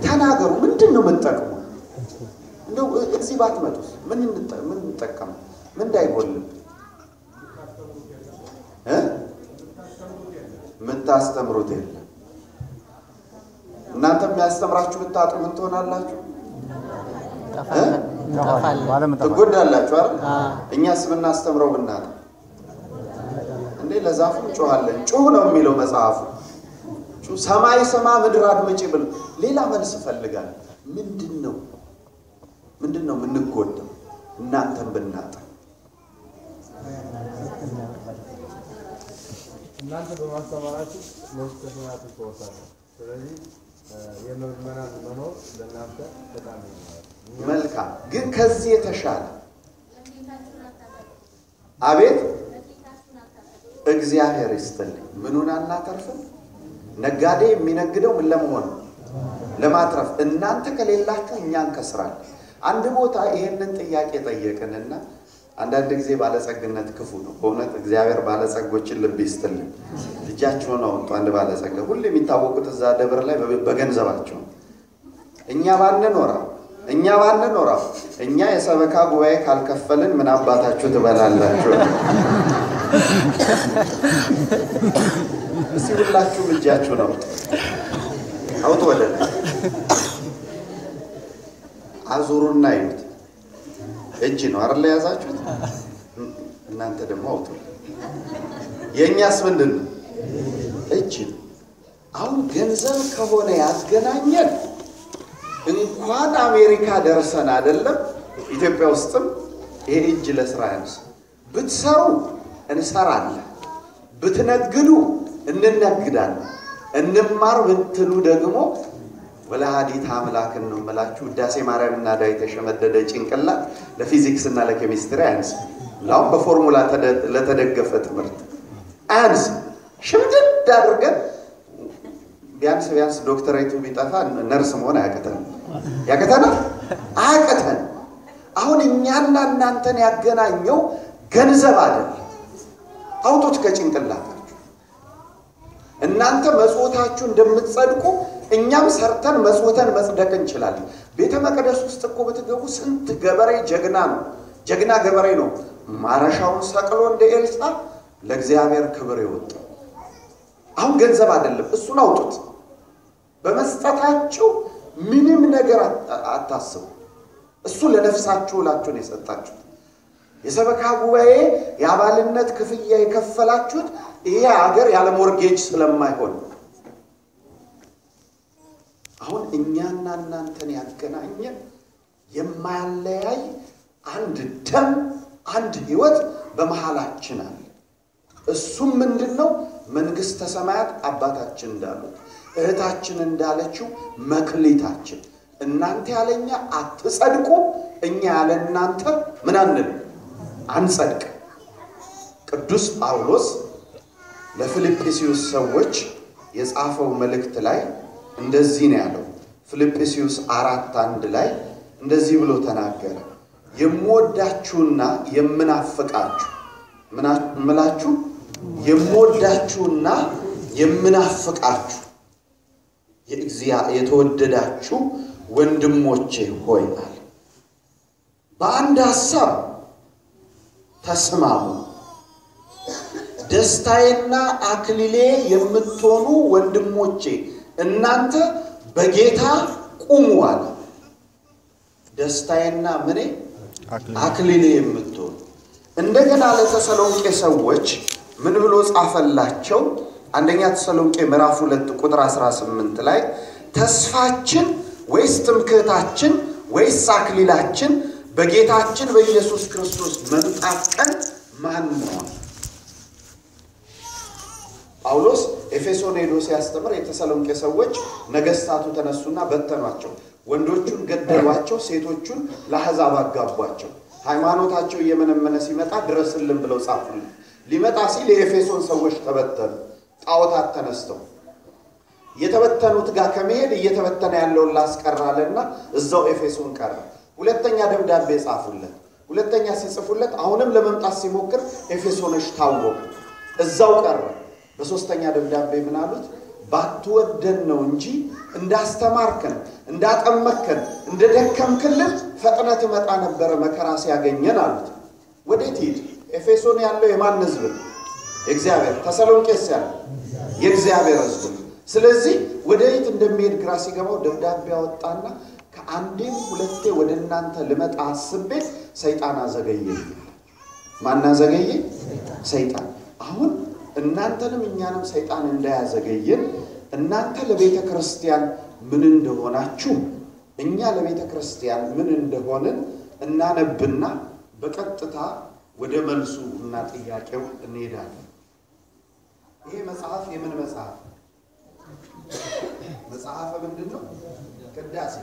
ተናገሩ። ምንድን ነው የምትጠቅሙ? እንደው እዚህ ባትመጡስ ምን እንጠቀም? ምን እንዳይጎልብ የምታስተምሩት የለም። እናንተ የሚያስተምራችሁ ብታጡ ምን ትሆናላችሁ? ትጎዳላችሁ አይደል? እኛስ ብናስተምረው ብናጣ እንዴ ለዛፉ እንጮሃለን። ጩህ ነው የሚለው መጽሐፉ። ሰማይ ስማ ምድር አድምጪ ብሎ ሌላ መልስ እፈልጋለሁ። ምንድነው የምንጎዳው እናንተን ብናጣ? እናንተ በማስተማራችሁ መንግስተ ሰማያትን ትወርሳላችሁ። ስለዚህ የምእመናን መኖር ለእናንተ በጣም ይሆናል። መልካም። ግን ከዚህ የተሻለ አቤት እግዚአብሔር ይስጥልኝ። ምኑን አናተርፍም? ነጋዴ የሚነግደው ምን ለመሆን? ለማትረፍ። እናንተ ከሌላችሁ እኛ እንከስራለን። አንድ ቦታ ይሄንን ጥያቄ ጠየቅንና አንዳንድ ጊዜ ባለጸግነት ክፉ ነው። በእውነት እግዚአብሔር ባለጸጎችን ልብ ይስጥልን። ልጃቸውን አወጡ። አንድ ባለጸጋ ሁሉ የሚታወቁት እዛ ደብር ላይ በገንዘባቸው። እኛ ባንኖራ እኛ የሰበካ ጉባኤ ካልከፈልን ምን አባታችሁ ትበላላችሁ? እስቲ ሁላችሁም እጃችሁን አውጡ። አውጡ ወደ ላይ አዙሩና ይዩት። እጅ ነው አይደል የያዛችሁት? እናንተ ደግሞ አውጡ። የኛስ ምንድን ነው? እጅ ነው። አሁን ገንዘብ ከሆነ ያገናኘን እንኳን አሜሪካ ደርሰን አይደለም ኢትዮጵያ ውስጥም ይሄ እጅ ለስራ ያንስ። ብትሰሩ እንሰራለን፣ ብትነግዱ እንነግዳለን፣ እንማር ብትሉ ደግሞ ወላዲተ አምላክን ነው የምላችሁ። ውዳሴ ማርያምና ዳዊት የተሸመደደ ጭንቅላት ለፊዚክስ እና ለኬሚስትሪ አያንስም። ላሁን በፎርሙላ ለተደገፈ ትምህርት አያንስም። ሽምድድ አድርገን ቢያንስ ቢያንስ ዶክተሬቱ ቢጠፋ ነርስ መሆን አያቅተንም። ያቅተናል? አያቅተን። አሁን እኛና እናንተን ያገናኘው ገንዘብ አይደለም። አውጡት ከጭንቅላታችሁ። እናንተ መጽወታችሁ እንደምትጸድቁ እኛም ሰርተን መጽወተን መጽደቅ እንችላለን። ቤተ መቅደስ ውስጥ እኮ ብትገቡ ስንት ገበሬ ጀግና ነው። ጀግና ገበሬ ነው። ማረሻውን ሰቅሎ እንደ ኤልሳ ለእግዚአብሔር ክብር የወጣው። አሁን ገንዘብ አይደለም፣ እሱን አውጡት። በመስጠታችሁ ምንም ነገር አታስቡ። እሱ ለነፍሳችሁ ላችሁ ነው የሰጣችሁት። የሰበካ ጉባኤ የአባልነት ክፍያ የከፈላችሁት ይሄ ሀገር ያለ mortgage ስለማይሆን። አሁን እኛና እናንተን ያገናኘ የማያለያይ አንድ ደም፣ አንድ ሕይወት በመሃላችን አለ። እሱም ምንድን ነው? መንግሥተ ሰማያት አባታችን እንዳሉት እህታችን እንዳለችው መክሊታችን። እናንተ ያለኛ አትጸድቁ፣ እኛ ያለ እናንተ ምን አንልም አንጸድቅ። ቅዱስ ጳውሎስ ለፊልጵስዩስ ሰዎች የጻፈው መልእክት ላይ እንደዚህ ነው ያለው። ፊልጵስዩስ 4:1 ላይ እንደዚህ ብሎ ተናገረ። የምወዳችሁና የምናፍቃችሁ ምላችሁ የምወዳችሁና የምናፍቃችሁ የተወደዳችሁ ወንድሞቼ ሆይ አለ። በአንድ ሐሳብ ተስማሙ። ደስታዬና አክሊሌ የምትሆኑ ወንድሞቼ እናንተ በጌታ ቁሙ አለ። ደስታዬና ምኔ አክሊሌ የምትሆኑ። እንደገና ለተሰሎንቄ ሰዎች ምን ብሎ ጻፈላቸው? አንደኛ ተሰሎንቄ ምዕራፍ 2 ቁጥር 18 ላይ ተስፋችን ወይስ ትምክህታችን ወይስ አክሊላችን በጌታችን በኢየሱስ ክርስቶስ መምጣት ቀን ማን ነው? ጳውሎስ ኤፌሶን ሄዶ ሲያስተምር የተሰሎንቄ ሰዎች ነገስታቱ ተነሱና በተኗቸው። ወንዶቹን ገደሏቸው፣ ሴቶቹን ለአሕዛብ አጋቧቸው። ሃይማኖታቸው እየመነመነ ሲመጣ ድረስልን ብለው ጻፉልን። ሊመጣ ሲል የኤፌሶን ሰዎች ተበተኑ። ጣዖታት ተነስተው የተበተኑት ጋር ከመሄድ እየተበተነ ያለውን ላስቀራለና እዛው ኤፌሶን ቀረ። ሁለተኛ ደብዳቤ ጻፉለት። ሁለተኛ ሲጽፉለት አሁንም ለመምጣት ሲሞክር ኤፌሶኖች ታወቁ፣ እዛው ቀረ። በሶስተኛ ደብዳቤ ምን አሉት? ባትወደን ነው እንጂ እንዳስተማርከን፣ እንዳጠመከን፣ እንደደከምክልን ፈጥነት ትመጣ ነበረ መከራ ሲያገኘን አሉት። ወዴት ሂድ? ኤፌሶን ያለው የማን ሕዝብ ነው? የእግዚአብሔር። ተሰሎንቄስ ያለው የእግዚአብሔር ሕዝብ ነው። ስለዚህ ወዴት እንደሚሄድ ግራ ሲገባው ደብዳቤ አወጣና ከአንዴም ሁለቴ ወደ እናንተ ልመጣ አስቤ ሰይጣን አዘገየኝ። ማን አዘገየ? ሰይጣን። አሁን እናንተንም እኛንም ሰይጣን እንዳያዘገየን እናንተ ለቤተ ክርስቲያን ምን እንደሆናችሁ እኛ ለቤተ ክርስቲያን ምን እንደሆንን እናነብና በቀጥታ ወደ መልሱ እና ጥያቄው እንሄዳለን። ይሄ መጽሐፍ የምን መጽሐፍ? መጽሐፈ ምንድን ነው? ቅዳሴ።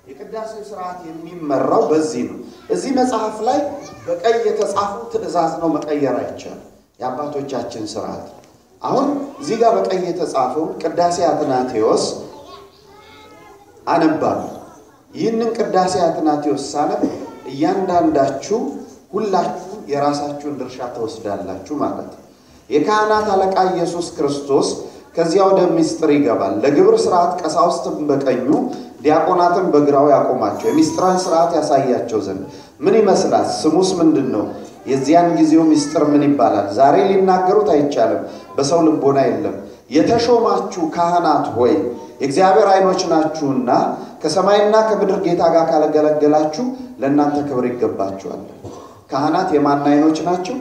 የቅዳሴው ስርዓት የሚመራው በዚህ ነው። እዚህ መጽሐፍ ላይ በቀይ የተጻፈው ትእዛዝ ነው፣ መቀየር አይቻልም። የአባቶቻችን ስርዓት። አሁን እዚህ ጋር በቀይ የተጻፈውን ቅዳሴ አትናቴዎስ አነባለሁ። ይህንን ቅዳሴ አትናቴዎስ ሳነብ እያንዳንዳችሁ ሁላችሁ የራሳችሁን ድርሻ ትወስዳላችሁ ማለት ነው። የካህናት አለቃ ኢየሱስ ክርስቶስ ከዚያ ወደ ምስጢር ይገባል። ለግብር ስርዓት ቀሳውስትን በቀኙ ዲያቆናትን በግራው ያቆማቸው የሚስጥራን ስርዓት ያሳያቸው ዘንድ። ምን ይመስላል? ስሙስ ምንድን ነው? የዚያን ጊዜው ምስጢር ምን ይባላል? ዛሬ ሊናገሩት አይቻልም፣ በሰው ልቦና የለም። የተሾማችሁ ካህናት ሆይ የእግዚአብሔር ዓይኖች ናችሁና ከሰማይና ከምድር ጌታ ጋር ካላገለገላችሁ ለእናንተ ክብር ይገባችኋል። ካህናት የማን ዓይኖች ናቸው?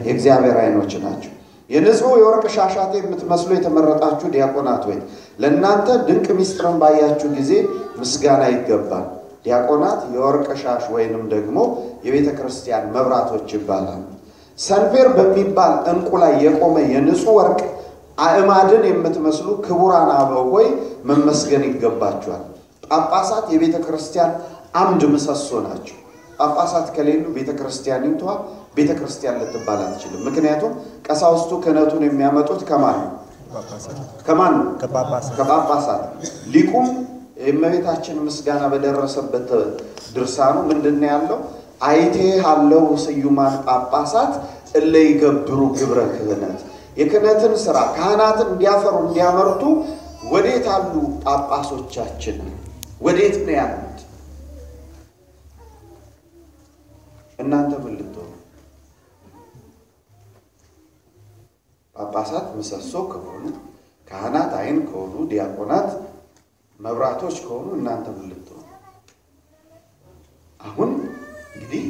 የእግዚአብሔር ዓይኖች ናቸው። የንጹሕ የወርቅ ሻሻቴ የምትመስሉ የተመረጣችሁ ዲያቆናት ሆይ ለእናንተ ድንቅ ምስጢርን ባያችሁ ጊዜ ምስጋና ይገባል። ዲያቆናት የወርቅ ሻሽ ወይንም ደግሞ የቤተ ክርስቲያን መብራቶች ይባላሉ። ሰንፔር በሚባል ዕንቁ ላይ የቆመ የንጹሕ ወርቅ አእማድን የምትመስሉ ክቡራን አበው ሆይ መመስገን ይገባችኋል። ጳጳሳት የቤተ ክርስቲያን አምድ ምሰሶ ናቸው። ጳጳሳት ከሌሉ ቤተ ክርስቲያኒቷ ቤተ ክርስቲያን ልትባል አትችልም። ምክንያቱም ቀሳውስቱ ክህነቱን የሚያመጡት ከማን ነው? ከማን ነው? ከጳጳሳት። ሊቁም የእመቤታችን ምስጋና በደረሰበት ድርሳኑ ምንድነው ያለው? አይቴ ሃለው ስዩማን ጳጳሳት እለ ይገብሩ ግብረ ክህነት። የክህነትን ስራ ካህናትን እንዲያፈሩ እንዲያመርቱ ወዴት አሉ ጳጳሶቻችን? ወዴት ነው ያሉት? እናንተ ምን ልትሆኑ? ጳጳሳት ምሰሶ ከሆኑ፣ ካህናት አይን ከሆኑ፣ ዲያቆናት መብራቶች ከሆኑ እናንተ ምን ልትሆኑ? አሁን እንግዲህ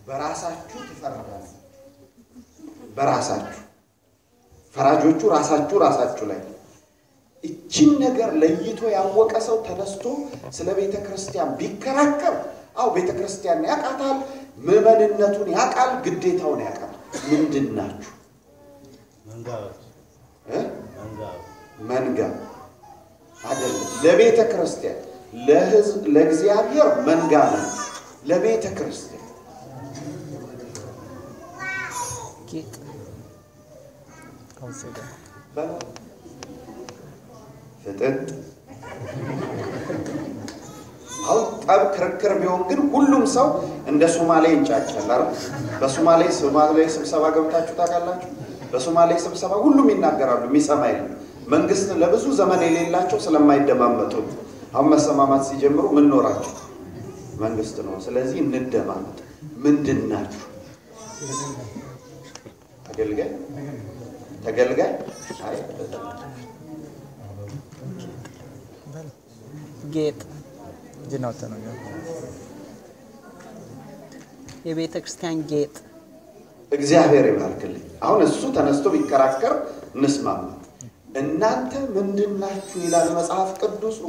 በራሳችሁ ትፈርዳላችሁ። በራሳችሁ ፈራጆቹ ራሳችሁ ራሳችሁ ላይ እቺን ነገር ለይቶ ያወቀ ሰው ተነስቶ ስለ ቤተ ክርስቲያን ቢከራከር፣ አው ቤተ ክርስቲያን ያቃታል፣ ምዕመንነቱን ያቃል፣ ግዴታውን ያቃል። ምንድናችሁ? መንጋ አይደለም። ለቤተ ክርስቲያን ለሕዝብ ለእግዚአብሔር መንጋ ነው። ለቤተ ክርስቲያን ፍጥጥ። አሁን ጠብ ክርክር ቢሆን ግን ሁሉም ሰው እንደ ሶማሌ ይንጫጫል አይደል? በሶማሌ ስብሰባ ገብታችሁ ታውቃላችሁ? በሶማሌ ስብሰባ ሁሉም ይናገራሉ፣ የሚሰማ የለም። መንግስት ለብዙ ዘመን የሌላቸው ስለማይደማመጡ አሁን መሰማማት ሲጀምሩ ምን ኖራቸው? መንግስት ነው። ስለዚህ እንደማመጥ። ምንድናችሁ? አገልጋይ ተገልጋይ? አይ ጌጥ የቤተ ክርስቲያን ጌጥ። እግዚአብሔር ይባርክልኝ። አሁን እሱ ተነስቶ ቢከራከር እንስማማ። እናንተ ምንድናችሁ ይላል መጽሐፍ ቅዱሱ።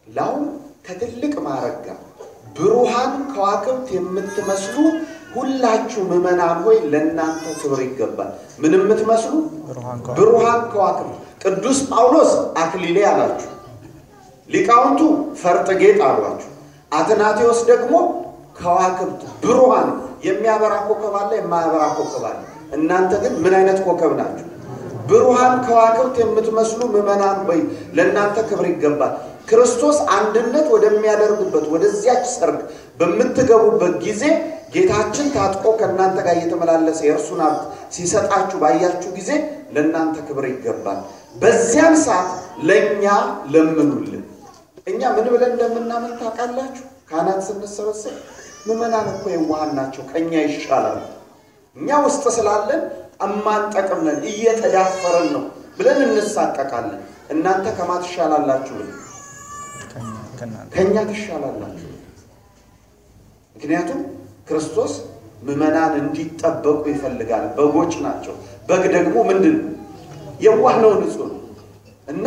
ላው ከትልቅ ማዕረግ ጋር ብሩሃን ከዋክብት የምትመስሉ ሁላችሁ ምዕመናን ሆይ ለእናንተ ክብር ይገባል። ምን የምትመስሉ? ብሩሃን ከዋክብት። ቅዱስ ጳውሎስ አክሊሌ አላችሁ፣ ሊቃውንቱ ፈርጥ ጌጥ አሏችሁ፣ አትናቴዎስ ደግሞ ከዋክብት ብሩሃን። የሚያበራ ኮከብ አለ፣ የማያበራ ኮከብ አለ። እናንተ ግን ምን አይነት ኮከብ ናችሁ? ብሩሃን ከዋክብት የምትመስሉ ምዕመናን ሆይ ለእናንተ ክብር ይገባል። ክርስቶስ አንድነት ወደሚያደርግበት ወደዚያች ሰርግ በምትገቡበት ጊዜ ጌታችን ታጥቆ ከእናንተ ጋር እየተመላለሰ የእርሱን ሀብት ሲሰጣችሁ ባያችሁ ጊዜ ለእናንተ ክብር ይገባል። በዚያን ሰዓት ለእኛ ለምኑልን። እኛ ምን ብለን እንደምናምን ታውቃላችሁ? ካህናት ስንሰበሰብ ምዕመናን እኮ የዋሃን ናቸው፣ ከእኛ ይሻላሉ፣ እኛ ውስጥ ስላለን እማንጠቅም ነን፣ እየተዳፈረን ነው ብለን እንሳቀቃለን። እናንተ ከማ ትሻላላችሁ? ከእኛ ትሻላላችሁ። ምክንያቱም ክርስቶስ ምዕመናን እንዲጠበቁ ይፈልጋል። በጎች ናቸው። በግ ደግሞ ምንድን ነው? የዋህ ነው፣ ንጹህ ነው። እና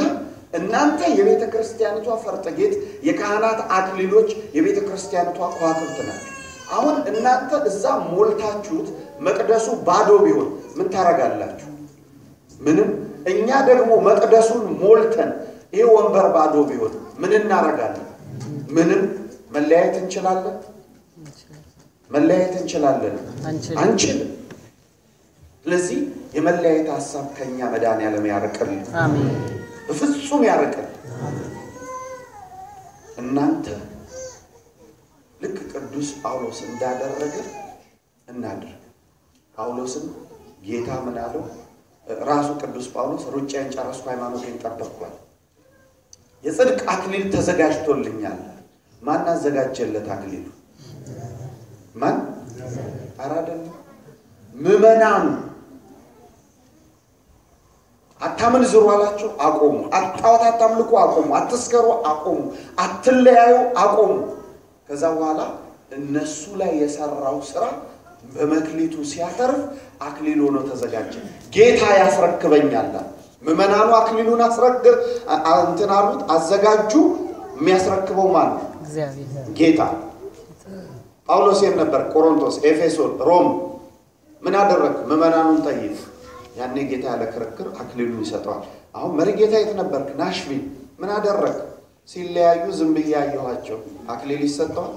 እናንተ የቤተ ክርስቲያኒቷ ፈርጥ ጌጥ፣ የካህናት አክሊሎች፣ የቤተ ክርስቲያኒቷ ከዋክብት ናቸው። አሁን እናንተ እዛ ሞልታችሁት መቅደሱ ባዶ ቢሆን ምን ታረጋላችሁ? ምንም። እኛ ደግሞ መቅደሱን ሞልተን ይሄ ወንበር ባዶ ቢሆን ምን እናረጋለን? ምንም። መለያየት እንችላለን? መለያየት እንችላለን? አንችልም። ስለዚህ የመለያየት ሐሳብ ከኛ መድኃኔዓለም ያርቅልን። አሜን። በፍጹም ያርቅልን። እናንተ ልክ ቅዱስ ጳውሎስ እንዳደረገ እናድርግ። ጳውሎስን ጌታ ምን አለው? ራሱ ቅዱስ ጳውሎስ ሩጫዬን ጨረስኩ፣ ሃይማኖቴን ጠበቅኳል፣ የጽድቅ አክሊል ተዘጋጅቶልኛል። ማን አዘጋጀለት አክሊሉ? ማን? ኧረ አይደለም፣ ምዕመናኑ። አታመንዝሩ አላቸው፣ አቆሙ። ጣዖት አታምልኩ አቆሙ። አትስከሩ አቆሙ። አትለያዩ አቆሙ። ከዛ በኋላ እነሱ ላይ የሰራው ስራ በመክሊቱ ሲያተርፍ አክሊል ሆኖ ተዘጋጀ። ጌታ ያስረክበኛል። ምዕመናኑ አክሊሉን እንትን አሉት፣ አዘጋጁ። የሚያስረክበው ማን ነው? ጌታ። ጳውሎስ የት ነበር? ቆሮንቶስ፣ ኤፌሶን፣ ሮም። ምን አደረግ? ምዕመናኑን ጠይቅ። ያኔ ጌታ ያለ ክርክር አክሊሉን ይሰጠዋል። አሁን መሪ ጌታ የት ነበርክ? ናሽቪል። ምን አደረግ? ሲለያዩ ዝም ብዬ አየኋቸው። አክሊል ይሰጠዋል?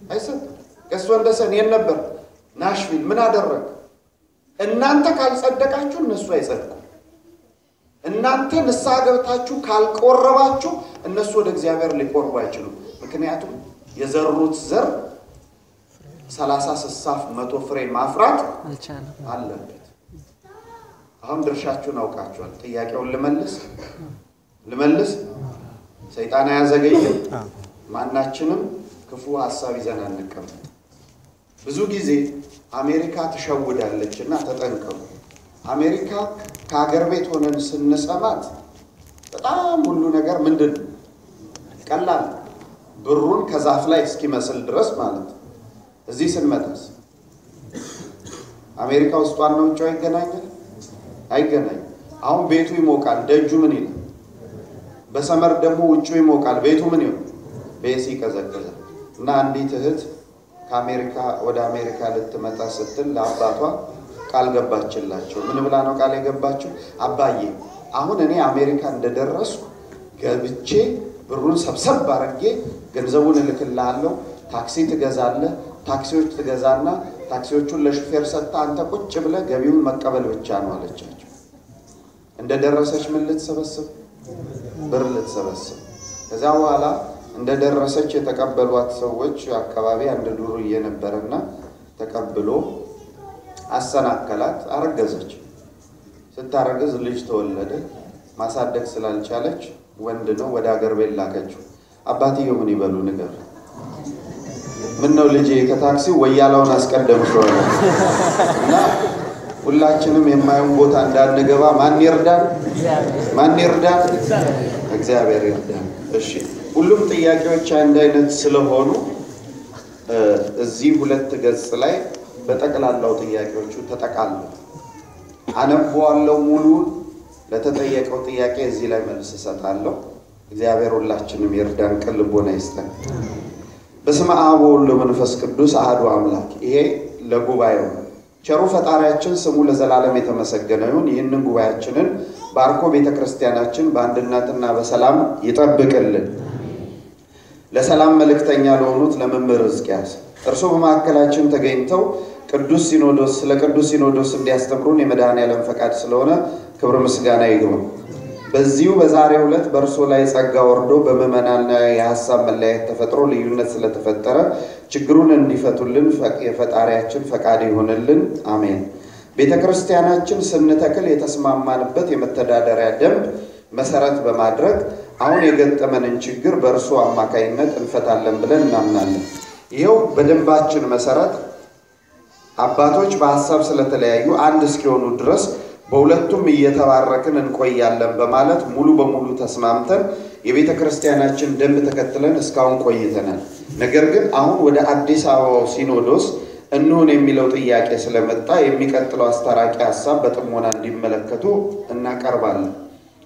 አይሰጥም። ቄስ ወንደሰን የት ነበር? ናሽቪል። ምን አደረግ? እናንተ ካልጸደቃችሁ እነሱ አይጸድቁም። እናንተ ንስሐ ገብታችሁ ካልቆረባችሁ እነሱ ወደ እግዚአብሔር ሊቆርቡ አይችሉም። ምክንያቱም የዘሩት ዘር 30 60 100 ፍሬ ማፍራት አለበት። አሁን ድርሻችሁን አውቃችኋል። ጥያቄውን ልመልስ። ሰይጣን አያዘገይም። ማናችንም ክፉ ሐሳብ ይዘን አንቀመጥ። ብዙ ጊዜ አሜሪካ ትሸውዳለችና ተጠንቀቁ። አሜሪካ ከሀገር ቤት ሆነን ስንሰማት በጣም ሁሉ ነገር ምንድን ቀላል፣ ብሩን ከዛፍ ላይ እስኪመስል ድረስ ማለት። እዚህ ስንመጣስ አሜሪካ ውስጥ ዋናው ውጫው ይገናኛል አይገናኝም? አሁን ቤቱ ይሞቃል፣ ደጁ ምን ይላል? በሰመር ደግሞ ውጪው ይሞቃል፣ ቤቱ ምን ይሆን? ቤሲ ይቀዘቅዛል። እና አንዲት እህት ከአሜሪካ ወደ አሜሪካ ልትመጣ ስትል ለአባቷ ቃል ገባችላቸው። ምን ብላ ነው ቃል የገባችው? አባዬ አሁን እኔ አሜሪካ እንደደረስኩ ገብቼ ብሩን ሰብሰብ አድርጌ ገንዘቡን እልክልሃለሁ፣ ታክሲ ትገዛለህ፣ ታክሲዎች ትገዛና ታክሲዎቹን ለሹፌር ሰጥተህ አንተ ቁጭ ብለህ ገቢውን መቀበል ብቻ ነው አለቻቸው። እንደደረሰች ምን ልትሰበስብ? ብር ልትሰበስብ። ከዛ በኋላ እንደደረሰች የተቀበሏት ሰዎች አካባቢ አንድ ዱርዬ ነበርና ተቀብሎ አሰናከላት። አረገዘች። ስታረግዝ ልጅ ተወለደ። ማሳደግ ስላልቻለች ወንድ ነው ወደ ሀገር ቤት ላከችው። አባትየው ምን ይበሉ ንገር። ምን ነው ልጄ ከታክሲው ወያላውን አስቀደምሽው እና ሁላችንም የማይሆን ቦታ እንዳንገባ ማን ይርዳን? ማን ይርዳን? እግዚአብሔር ይርዳን። እሺ ሁሉም ጥያቄዎች አንድ አይነት ስለሆኑ እዚህ ሁለት ገጽ ላይ በጠቅላላው ጥያቄዎቹ ተጠቃለው አነበዋለሁ። ሙሉውን ለተጠየቀው ጥያቄ እዚህ ላይ መልስ እሰጣለሁ። እግዚአብሔር ሁላችንም ይርዳን፣ ቅን ልቦና ይስጠን። በስመ አብ ወወልድ ወመንፈስ ቅዱስ አሐዱ አምላክ። ይሄ ለጉባኤው ነው። ቸሩ ፈጣሪያችን ስሙ ለዘላለም የተመሰገነ ይሁን። ይህንን ጉባኤያችንን ባርኮ ቤተክርስቲያናችን በአንድነትና በሰላም ይጠብቅልን። ለሰላም መልእክተኛ ለሆኑት ለመምህር ሕዝቅያስ እርሶ በማዕከላችን ተገኝተው ቅዱስ ሲኖዶስ ስለ ቅዱስ ሲኖዶስ እንዲያስተምሩን የመድኃኔዓለም ፈቃድ ስለሆነ ክብር ምስጋና ይግባው። በዚሁ በዛሬው ዕለት በእርሶ ላይ ጸጋ ወርዶ በምዕመናን ላይ የሐሳብ መለያየት ተፈጥሮ ልዩነት ስለተፈጠረ ችግሩን እንዲፈቱልን የፈጣሪያችን ፈቃድ ይሁንልን። አሜን። ቤተክርስቲያናችን ስንተክል የተስማማንበት የመተዳደሪያ ደንብ መሰረት በማድረግ አሁን የገጠመንን ችግር በእርሶ አማካይነት እንፈታለን ብለን እናምናለን። ይኸው በደንባችን መሰረት አባቶች በሐሳብ ስለተለያዩ አንድ እስኪሆኑ ድረስ በሁለቱም እየተባረክን እንቆያለን በማለት ሙሉ በሙሉ ተስማምተን የቤተ ክርስቲያናችን ደንብ ተከትለን እስካሁን ቆይተናል። ነገር ግን አሁን ወደ አዲስ አበባው ሲኖዶስ እንሁን የሚለው ጥያቄ ስለመጣ የሚቀጥለው አስታራቂ ሐሳብ በጥሞና እንዲመለከቱ እናቀርባለን።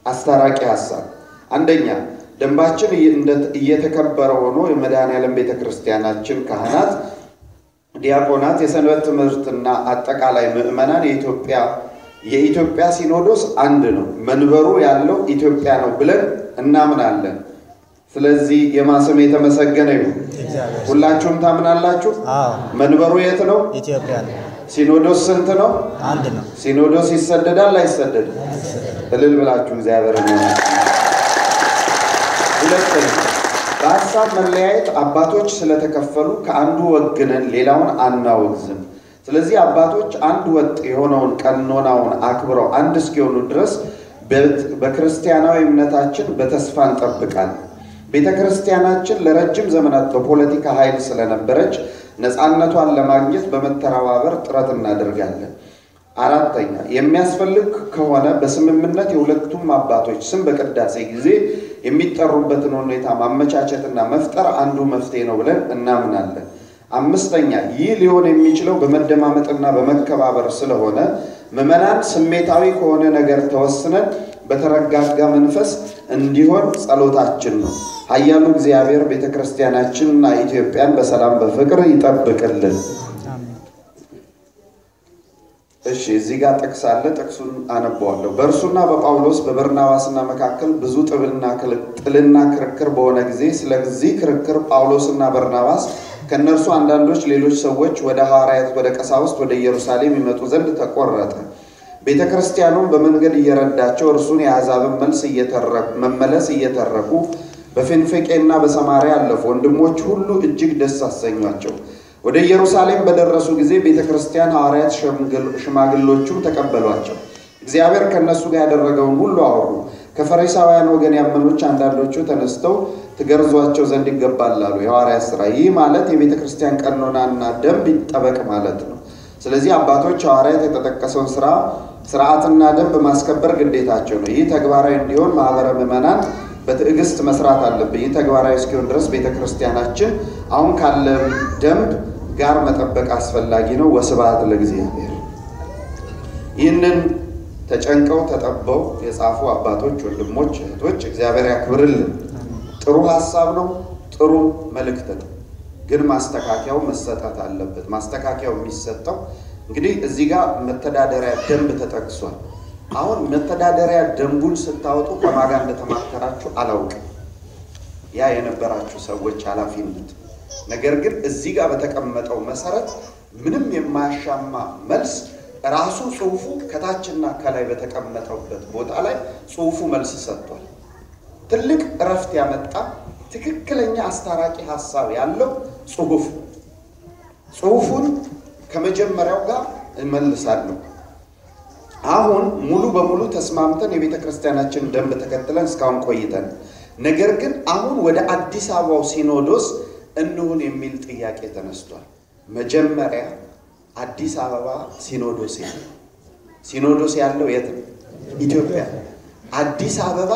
አስታራቂ ሐሳብ አንደኛ፣ ደንባችን እየተከበረ ሆኖ የመድኃኔዓለም ቤተክርስቲያናችን ካህናት፣ ዲያቆናት፣ የሰንበት ትምህርትና አጠቃላይ ምዕመናን የኢትዮጵያ ሲኖዶስ አንድ ነው፣ መንበሩ ያለው ኢትዮጵያ ነው ብለን እናምናለን። ስለዚህ የማስም የተመሰገነ ይሁን። ሁላችሁም ታምናላችሁ? መንበሩ የት ነው? ኢትዮጵያ ነው። ሲኖዶስ ስንት ነው? አንድ ነው። ሲኖዶስ ይሰደዳል አይሰደድም? እልል ብላችሁ እግዚአብሔር ነው። ሁለተኛ፣ በሐሳብ መለያየት አባቶች ስለተከፈሉ ከአንዱ ወግነን ሌላውን አናወግዝም። ስለዚህ አባቶች አንድ ወጥ የሆነውን ቀኖናውን አክብረው አንድ እስኪሆኑ ድረስ በክርስቲያናዊ እምነታችን በተስፋ እንጠብቃለን። ቤተክርስቲያናችን ለረጅም ዘመናት በፖለቲካ ኃይል ስለነበረች ነፃነቷን ለማግኘት በመተባበር ጥረት እናደርጋለን። አራተኛ፣ የሚያስፈልግ ከሆነ በስምምነት የሁለቱም አባቶች ስም በቅዳሴ ጊዜ የሚጠሩበትን ሁኔታ ማመቻቸትና መፍጠር አንዱ መፍትሄ ነው ብለን እናምናለን። አምስተኛ፣ ይህ ሊሆን የሚችለው በመደማመጥና በመከባበር ስለሆነ ምዕመናን ስሜታዊ ከሆነ ነገር ተወስነን በተረጋጋ መንፈስ እንዲሆን ጸሎታችን ነው። ኃያሉ እግዚአብሔር ቤተክርስቲያናችንና ኢትዮጵያን በሰላም በፍቅር ይጠብቅልን። እሺ እዚህ ጋር ጥቅስ አለ። ጥቅሱን አነበዋለሁ። በእርሱና በጳውሎስ በበርናባስና መካከል ብዙ ጥልና ክርክር በሆነ ጊዜ ስለዚህ ክርክር ጳውሎስና በርናባስ ከእነርሱ አንዳንዶች ሌሎች ሰዎች ወደ ሐዋርያት ወደ ቀሳውስት ወደ ኢየሩሳሌም ይመጡ ዘንድ ተቆረጠ። ቤተ ክርስቲያኑም በመንገድ እየረዳቸው እርሱን የአሕዛብን መልስ መመለስ እየተረኩ በፊንፊቄና በሰማርያ አለፉ። ወንድሞች ሁሉ እጅግ ደስ አሰኟቸው። ወደ ኢየሩሳሌም በደረሱ ጊዜ ቤተ ክርስቲያን ሐዋርያት፣ ሽማግሎቹም ተቀበሏቸው። እግዚአብሔር ከእነሱ ጋር ያደረገውን ሁሉ አወሩ። ከፈሪሳውያን ወገን ያመኑች አንዳንዶቹ ተነስተው ትገርዟቸው ዘንድ ይገባል አሉ። የሐዋርያት ሥራ። ይህ ማለት የቤተ ክርስቲያን ቀኖናና ደንብ ይጠበቅ ማለት ነው። ስለዚህ አባቶች ሐዋርያት የተጠቀሰውን ስርዓትና ደንብ ማስከበር ግዴታቸው ነው። ይህ ተግባራዊ እንዲሆን ማህበረ ምዕመናን በትዕግስት መስራት አለብን። ይህ ተግባራዊ እስኪሆን ድረስ ቤተ ክርስቲያናችን አሁን ካለ ደንብ ጋር መጠበቅ አስፈላጊ ነው። ወስብሐት ለእግዚአብሔር። ይህንን ተጨንቀው ተጠበው የጻፉ አባቶች፣ ወንድሞች፣ እህቶች እግዚአብሔር ያክብርልን። ጥሩ ሀሳብ ነው፣ ጥሩ መልእክት ነው። ግን ማስተካከያው መሰጠት አለበት። ማስተካከያው የሚሰጠው እንግዲህ እዚህ ጋር መተዳደሪያ ደንብ ተጠቅሷል። አሁን መተዳደሪያ ደንቡን ስታወጡ ከማን ጋር እንደተማከራችሁ አላውቅም። ያ የነበራችሁ ሰዎች ኃላፊነት። ነገር ግን እዚህ ጋር በተቀመጠው መሰረት ምንም የማያሻማ መልስ ራሱ ጽሁፉ ከታችና ከላይ በተቀመጠበት ቦታ ላይ ጽሁፉ መልስ ሰጥቷል። ትልቅ እረፍት ያመጣ ትክክለኛ አስታራቂ ሀሳብ ያለው ጽሁፍ። ጽሁፉን ከመጀመሪያው ጋር እመልሳለሁ። አሁን ሙሉ በሙሉ ተስማምተን የቤተ ክርስቲያናችን ደንብ ተከትለን እስካሁን ቆይተን፣ ነገር ግን አሁን ወደ አዲስ አበባው ሲኖዶስ እንሁን የሚል ጥያቄ ተነስቷል። መጀመሪያ አዲስ አበባ ሲኖዶስ የለም። ሲኖዶስ ያለው የት ነው? ኢትዮጵያ። አዲስ አበባ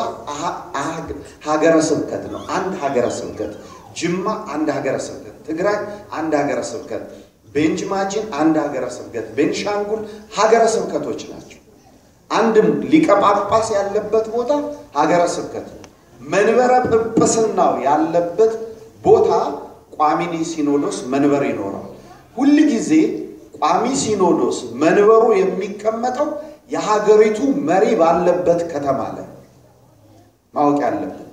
ሀገረ ስብከት ነው። አንድ ሀገረ ስብከት፣ ጅማ አንድ ሀገረ ስብከት፣ ትግራይ አንድ ሀገረ ስብከት፣ ቤንች ማጂን አንድ ሀገረ ስብከት፣ ቤንሻንጉል ሀገረ ስብከቶች ናቸው። አንድም ሊቀ ጳጳስ ያለበት ቦታ ሀገረ ስብከት ነው። መንበረ ጵጵስናው ያለበት ቦታ ቋሚ ሲኖዶስ መንበር ይኖረዋል። ሁል ጊዜ ቋሚ ሲኖዶስ መንበሩ የሚቀመጠው የሀገሪቱ መሪ ባለበት ከተማ ላይ ማወቅ ያለብን።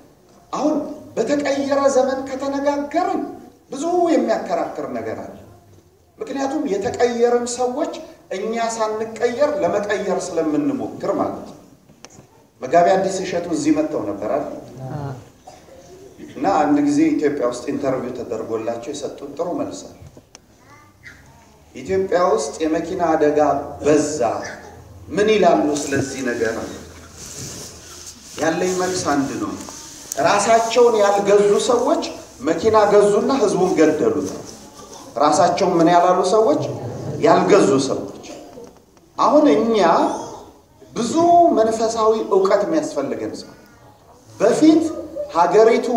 አሁን በተቀየረ ዘመን ከተነጋገርን ብዙ የሚያከራክር ነገር አለ። ምክንያቱም የተቀየርን ሰዎች እኛ ሳንቀየር ለመቀየር ስለምንሞክር ማለት ነው። መጋቢ አዲስ እሸቱ እዚህ መጥተው ነበር አይደል? እና አንድ ጊዜ ኢትዮጵያ ውስጥ interview ተደርጎላቸው የሰጡት ጥሩ መልስ አለ። ኢትዮጵያ ውስጥ የመኪና አደጋ በዛ፣ ምን ይላሉ ስለዚህ ነገር? ያለኝ መልስ አንድ ነው። ራሳቸውን ያልገዙ ሰዎች መኪና ገዙና ህዝቡን ገደሉት። ራሳቸውን ምን ያላሉ ሰዎች? ያልገዙ ሰዎች። አሁን እኛ ብዙ መንፈሳዊ እውቀት የሚያስፈልገን ሰው፣ በፊት ሀገሪቱ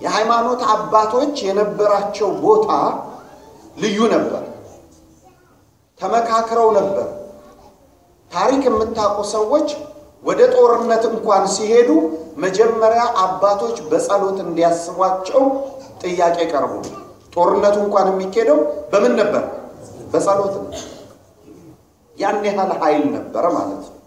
የሃይማኖት አባቶች የነበራቸው ቦታ ልዩ ነበር። ተመካክረው ነበር። ታሪክ የምታውቁ ሰዎች ወደ ጦርነት እንኳን ሲሄዱ መጀመሪያ አባቶች በጸሎት እንዲያስቧቸው ጥያቄ ቀርቦ፣ ጦርነቱ እንኳን የሚኬደው በምን ነበር? በጸሎት ነው። ያን ያህል ኃይል ነበረ ማለት ነው።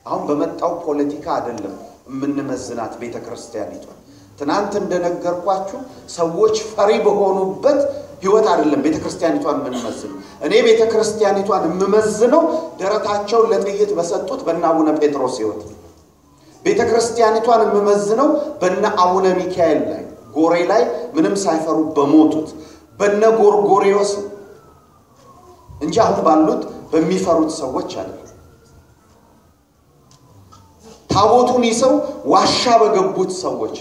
አሁን በመጣው ፖለቲካ አይደለም የምንመዝናት ቤተ ክርስቲያኒቷን። ትናንት እንደነገርኳችሁ ሰዎች ፈሪ በሆኑበት ህይወት አይደለም ቤተ ክርስቲያኒቷን የምንመዝነው። እኔ ቤተ ክርስቲያኒቷን የምመዝነው ደረታቸውን ለጥይት በሰጡት በእነ አቡነ ጴጥሮስ ህይወት ነው። ቤተ ክርስቲያኒቷን የምመዝነው በእነ አቡነ ሚካኤል ላይ ጎሬ ላይ ምንም ሳይፈሩ በሞቱት በነ ጎርጎሪዮስ እንጂ አሁን ባሉት በሚፈሩት ሰዎች አይደለም። ታቦቱን ይዘው ዋሻ በገቡት ሰዎች፣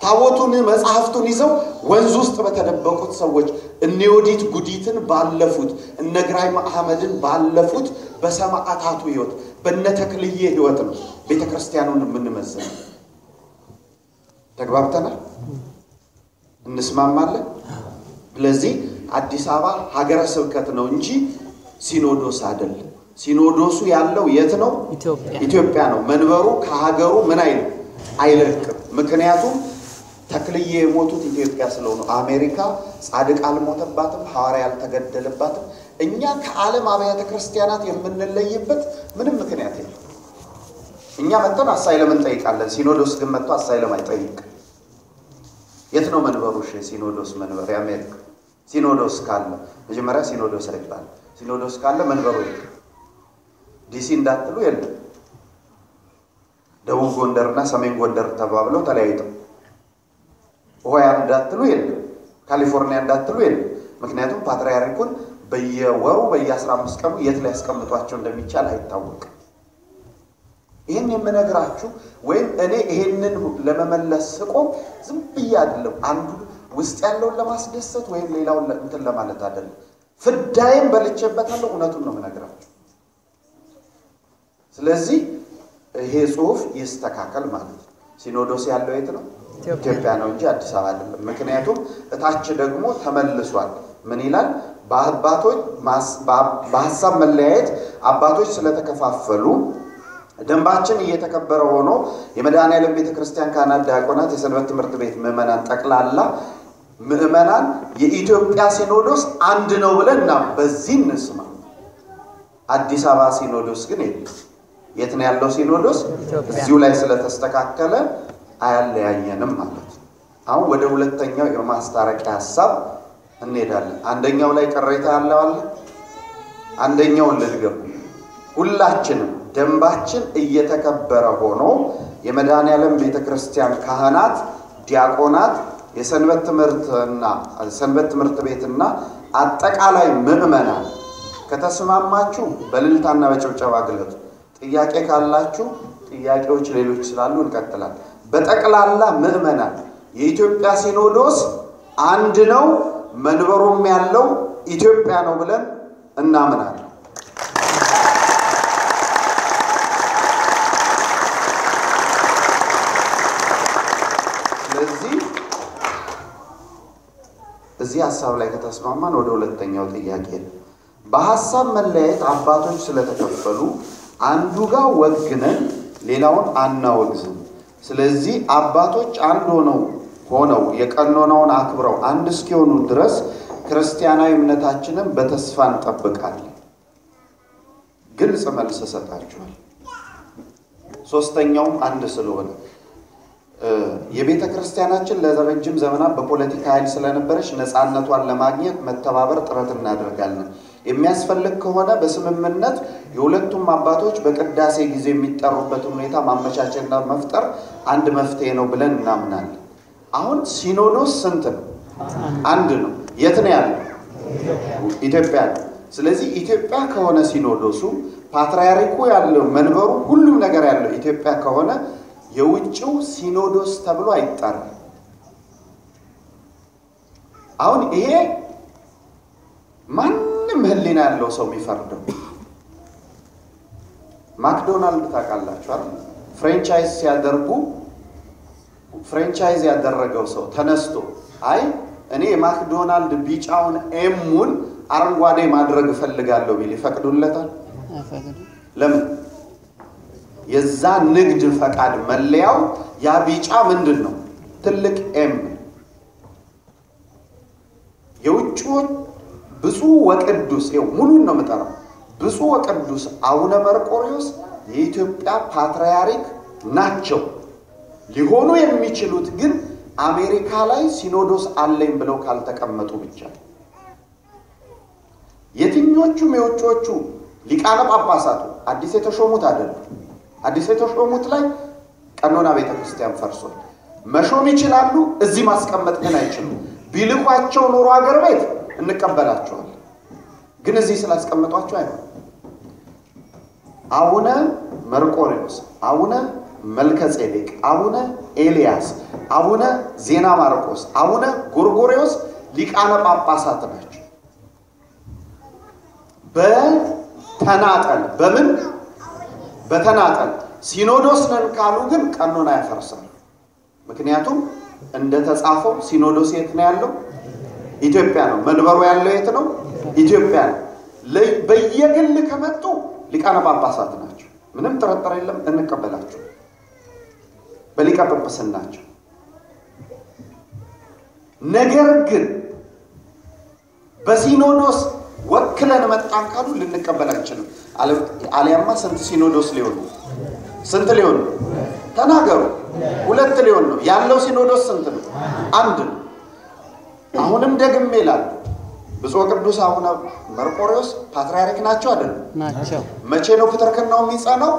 ታቦቱን መጽሐፍቱን ይዘው ወንዝ ውስጥ በተደበቁት ሰዎች፣ እነ ዮዲት ጉዲትን ባለፉት፣ እነ ግራኝ አህመድን ባለፉት በሰማዕታቱ ህይወት፣ በነ ተክልዬ ህይወት ነው ቤተ ክርስቲያኑን የምንመዝነው። ተግባብተናል? እንስማማለን? ስለዚህ አዲስ አበባ ሀገረ ስብከት ነው እንጂ ሲኖዶስ አይደለም። ሲኖዶሱ ያለው የት ነው? ኢትዮጵያ ነው። መንበሩ ከሀገሩ ምን አይልም አይለቅም። ምክንያቱም ተክልዬ የሞቱት ኢትዮጵያ ስለሆኑ፣ አሜሪካ ጻድቅ አልሞተባትም፣ ሐዋርያ አልተገደለባትም። እኛ ከዓለም አብያተ ክርስቲያናት የምንለይበት ምንም ምክንያት የለም። እኛ መጥተን አሳይለም እንጠይቃለን። ሲኖዶስ ግን መጥቶ አሳይለም አይጠይቅም። የት ነው መንበሩ? እሺ ሲኖዶስ መንበር የአሜሪካ ሲኖዶስ ካለ መጀመሪያ ሲኖዶስ አይባልም። ሲኖዶስ ካለ መንበሩ የለም። ዲሲ እንዳትሉ የለም። ደቡብ ጎንደርና ሰሜን ጎንደር ተባብለው ተለያይተው ኦሃዮ እንዳትሉ የለም። ካሊፎርኒያ እንዳትሉ የለም። ምክንያቱም ፓትርያርኩን በየወሩ በየ15 ቀኑ የት ሊያስቀምጧቸው እንደሚቻል አይታወቅም። ይህን የምነግራችሁ ወይም እኔ ይሄንን ለመመለስ ስቆም ዝም ብዬ አይደለም። አንዱ ውስጥ ያለውን ለማስደሰት ወይም ሌላውን እንትን ለማለት አይደለም። ፍዳዬን በልቼበታለሁ። እውነቱን ነው የምነግራችሁ። ስለዚህ ይሄ ጽሁፍ ይስተካከል ማለት ነው። ሲኖዶስ ያለው የት ነው? ኢትዮጵያ ነው እንጂ አዲስ አበባ አይደለም። ምክንያቱም እታች ደግሞ ተመልሷል። ምን ይላል? በአባቶች በሐሳብ መለያየት አባቶች ስለተከፋፈሉ ደንባችን እየተከበረ ሆኖ የመድኃኔዓለም ቤተክርስቲያን ካህናት፣ ዲያቆናት፣ የሰንበት ትምህርት ቤት ምዕመናን ጠቅላላ ምዕመናን የኢትዮጵያ ሲኖዶስ አንድ ነው ብለንና በዚህ እንስማ። አዲስ አበባ ሲኖዶስ ግን የለም። የት ነው ያለው ሲኖዶስ? እዚሁ ላይ ስለተስተካከለ አያለያየንም ማለት ነው። አሁን ወደ ሁለተኛው የማስታረቂያ ሐሳብ እንሄዳለን። አንደኛው ላይ ቅሬታ ያለው አለ? አንደኛውን ልድገም። ሁላችንም ደንባችን እየተከበረ ሆኖ የመድኃኔዓለም ቤተክርስቲያን ካህናት፣ ዲያቆናት፣ የሰንበት ትምህርት ቤትና አጠቃላይ ምዕመናን ከተስማማችሁ በእልልታና በጭብጨባ ግለጡ። ጥያቄ ካላችሁ ጥያቄዎች ሌሎች ስላሉ እንቀጥላለን። በጠቅላላ ምዕመናን የኢትዮጵያ ሲኖዶስ አንድ ነው፣ መንበሩም ያለው ኢትዮጵያ ነው ብለን እናምናለን። ስለዚህ እዚህ ሐሳብ ላይ ከተስማማን ወደ ሁለተኛው ጥያቄ ነው። በሐሳብ መለያየት አባቶች ስለተከፈሉ አንዱ ጋር ወግነን ሌላውን አናወግዝም። ስለዚህ አባቶች አንድ ሆነው የቀኖናውን አክብረው አንድ እስኪሆኑ ድረስ ክርስቲያናዊ እምነታችንን በተስፋ እንጠብቃለን። ግልጽ መልስ እሰጣችኋለሁ። ሶስተኛውም አንድ ስለሆነ የቤተ ክርስቲያናችን ለረጅም ዘመናት በፖለቲካ ኃይል ስለነበረች ነፃነቷን ለማግኘት መተባበር ጥረት እናደርጋለን። የሚያስፈልግ ከሆነ በስምምነት የሁለቱም አባቶች በቅዳሴ ጊዜ የሚጠሩበትን ሁኔታ ማመቻቸትና መፍጠር አንድ መፍትሄ ነው ብለን እናምናለን። አሁን ሲኖዶስ ስንት ነው? አንድ ነው። የት ነው ያለው? ኢትዮጵያ ነው። ስለዚህ ኢትዮጵያ ከሆነ ሲኖዶሱ ፓትርያርኩ ያለው መንበሩ ሁሉም ነገር ያለው ኢትዮጵያ ከሆነ የውጭው ሲኖዶስ ተብሎ አይጠራም። አሁን ይሄ ማንም ህሊና ያለው ሰው የሚፈርደው። ማክዶናልድ ታውቃላችሁ አይደል? franchise ሲያደርጉ franchise ያደረገው ሰው ተነስቶ አይ እኔ የማክዶናልድ ቢጫውን M ኡን አረንጓዴ ማድረግ እፈልጋለሁ ቢል ይፈቅዱለታል? ለምን? የዛ ንግድ ፈቃድ መለያው ያ ቢጫ ምንድን ነው? ትልቅ M። የውጭዎች ብፁዕ ወቅዱስ ይኸው ሙሉን ነው የምጠራው። ብፁዕ ወቅዱስ አቡነ መርቆሪዎስ የኢትዮጵያ ፓትርያርክ ናቸው። ሊሆኑ የሚችሉት ግን አሜሪካ ላይ ሲኖዶስ አለኝ ብለው ካልተቀመጡ ብቻ። የትኞቹም የውጭዎቹ ሊቃነ ጳጳሳቱ አዲስ የተሾሙት አይደሉም። አዲስ የተሾሙት ላይ ቀኖና ቤተክርስቲያን ፈርሷል። መሾም ይችላሉ፣ እዚህ ማስቀመጥ ግን አይችሉም። ቢልኳቸው ኖሮ ሀገር ቤት እንቀበላቸዋለን፣ ግን እዚህ ስላስቀመጧቸው አይሆንም። አቡነ መርቆሬዎስ፣ አቡነ መልከጼዴቅ፣ አቡነ ኤልያስ፣ አቡነ ዜና ማርቆስ፣ አቡነ ጎርጎሬዎስ ሊቃነ ጳጳሳት ናቸው። በተናጠል በምን በተናጠል ሲኖዶስ ነን ካሉ ግን ቀኖና ያፈርሳል። ምክንያቱም እንደተጻፈው ሲኖዶስ የት ነው ያለው? ኢትዮጵያ ነው። መንበሩ ያለው የት ነው? ኢትዮጵያ ነው። በየግል ከመጡ ሊቃነ ጳጳሳት ናቸው። ምንም ጥርጥር የለም፣ እንቀበላቸው በሊቀ ጵጵስናቸው። ነገር ግን በሲኖዶስ ወክለን መጣን ካሉ ልንቀበል አንችልም። አሊያማ ስንት ሲኖዶስ ሊሆን ነው? ስንት ሊሆን ነው? ተናገሩ። 2 ሊሆን ነው። ያለው ሲኖዶስ ስንት ነው? 1 ነው። አሁንም ደግሜ እላለሁ ብፁዕ ቅዱስ አቡነ መርቆሬዎስ ፓትርያርክ ናቸው አይደለም? ናቸው። መቼ ነው ፕትርክናው የሚጸናው?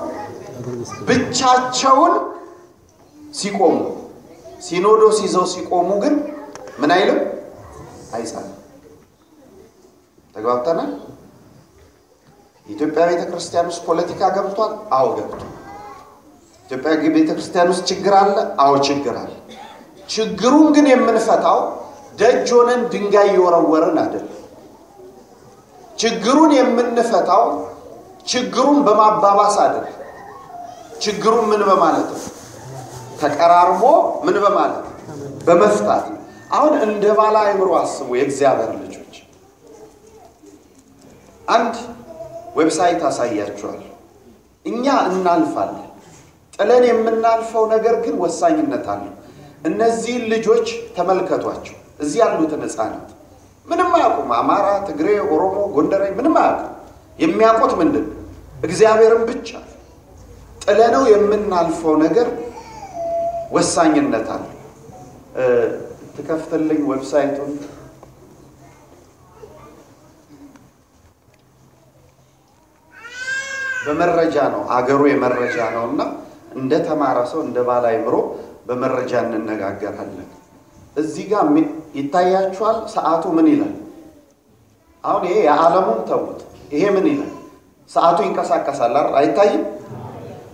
ብቻቸውን ሲቆሙ። ሲኖዶስ ይዘው ሲቆሙ ግን ምን አይልም? አይጸናም። ተግባብተናል? የኢትዮጵያ ቤተክርስቲያን ውስጥ ፖለቲካ ገብቷል? አዎ ገብቷል። ኢትዮጵያ ቤተክርስቲያን ውስጥ ችግር አለ? አዎ ችግር አለ። ችግሩን ግን የምንፈታው ደጅ ሆነን ድንጋይ እየወረወርን አይደለም። ችግሩን የምንፈታው ችግሩን በማባባስ አይደለም። ችግሩን ምን በማለት ነው? ተቀራርቦ ምን በማለት በመፍታት ነው። አሁን እንደ ባለ አእምሮ አስቡ የእግዚአብሔር ልጆች። አንድ website አሳያችኋለሁ። እኛ እናልፋለን፣ ጥለን የምናልፈው ነገር ግን ወሳኝነት አለው። እነዚህን ልጆች ተመልከቷቸው። እዚህ ያሉትን ሕፃናት ምንም አያውቁም። አማራ፣ ትግሬ፣ ኦሮሞ፣ ጎንደሬ ምንም አያውቁም። የሚያውቁት ምንድን ነው? እግዚአብሔርን ብቻ። ጥለነው የምናልፈው ነገር ወሳኝነት አለው። ትከፍትልኝ website ኡን? በመረጃ ነው፣ አገሩ የመረጃ ነውና እንደ ተማረ ሰው እንደ ባለ አእምሮ በመረጃ እንነጋገራለን። እዚህ ጋር ይታያችኋል። ሰዓቱ ምን ይላል? አሁን ይሄ የዓለሙን ተውት። ይሄ ምን ይላል? ሰዓቱ ይንቀሳቀሳል አይደል? አይታይም?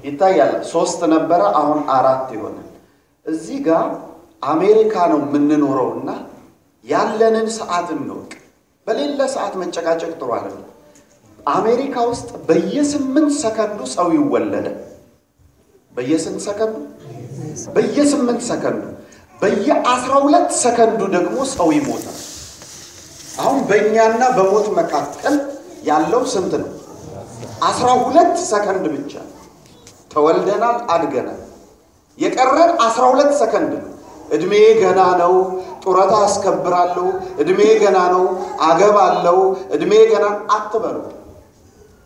ይታያል። 3 ነበረ፣ አሁን 4 ይሆናል። እዚህ ጋር አሜሪካ ነው የምንኖረውና ያለንን ሰዓት እንወቅ። በሌለ ሰዓት መጨቃጨቅ ጥሩ አይደለም። አሜሪካ ውስጥ በየ8 ሰከንዱ ሰው ይወለዳል። በየስንት ሰከንዱ? በየ8 ሰከንዱ። በየ12 ሰከንዱ ደግሞ ሰው ይሞታል። አሁን በእኛና በሞት መካከል ያለው ስንት ነው? 12 ሰከንድ ብቻ። ተወልደናል፣ አድገናል። የቀረን 12 ሰከንድ ነው። እድሜ ገና ነው፣ ጡረታ አስከብራለሁ፣ እድሜ ገና ነው፣ አገባለሁ፣ እድሜ ገና አትበሉ።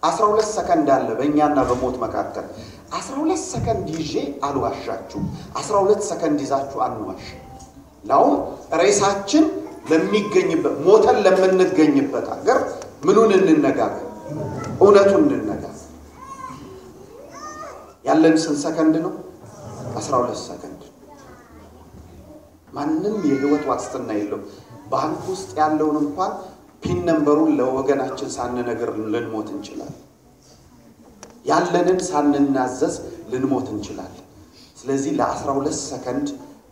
12 ሰከንድ አለ በእኛና በሞት መካከል። 12 ሰከንድ ይዤ አልዋሻችሁ፣ 12 ሰከንድ ይዛችሁ አንዋሽ። ላውም ሬሳችን ለሚገኝበት ሞተን ለምንገኝበት ሀገር ምኑን እንነጋገር? እውነቱን እንነጋገር። ያለን ስንት ሰከንድ ነው? 12 ሰከንድ። ማንም የህይወት ዋስትና የለውም። ባንክ ውስጥ ያለውን እንኳን PIN number ኡን ለወገናችን ሳንነግር ልንሞት እንችላለን። ያለንን ሳንናዘዝ ልንሞት እንችላለን። ስለዚህ ለ12 ሰከንድ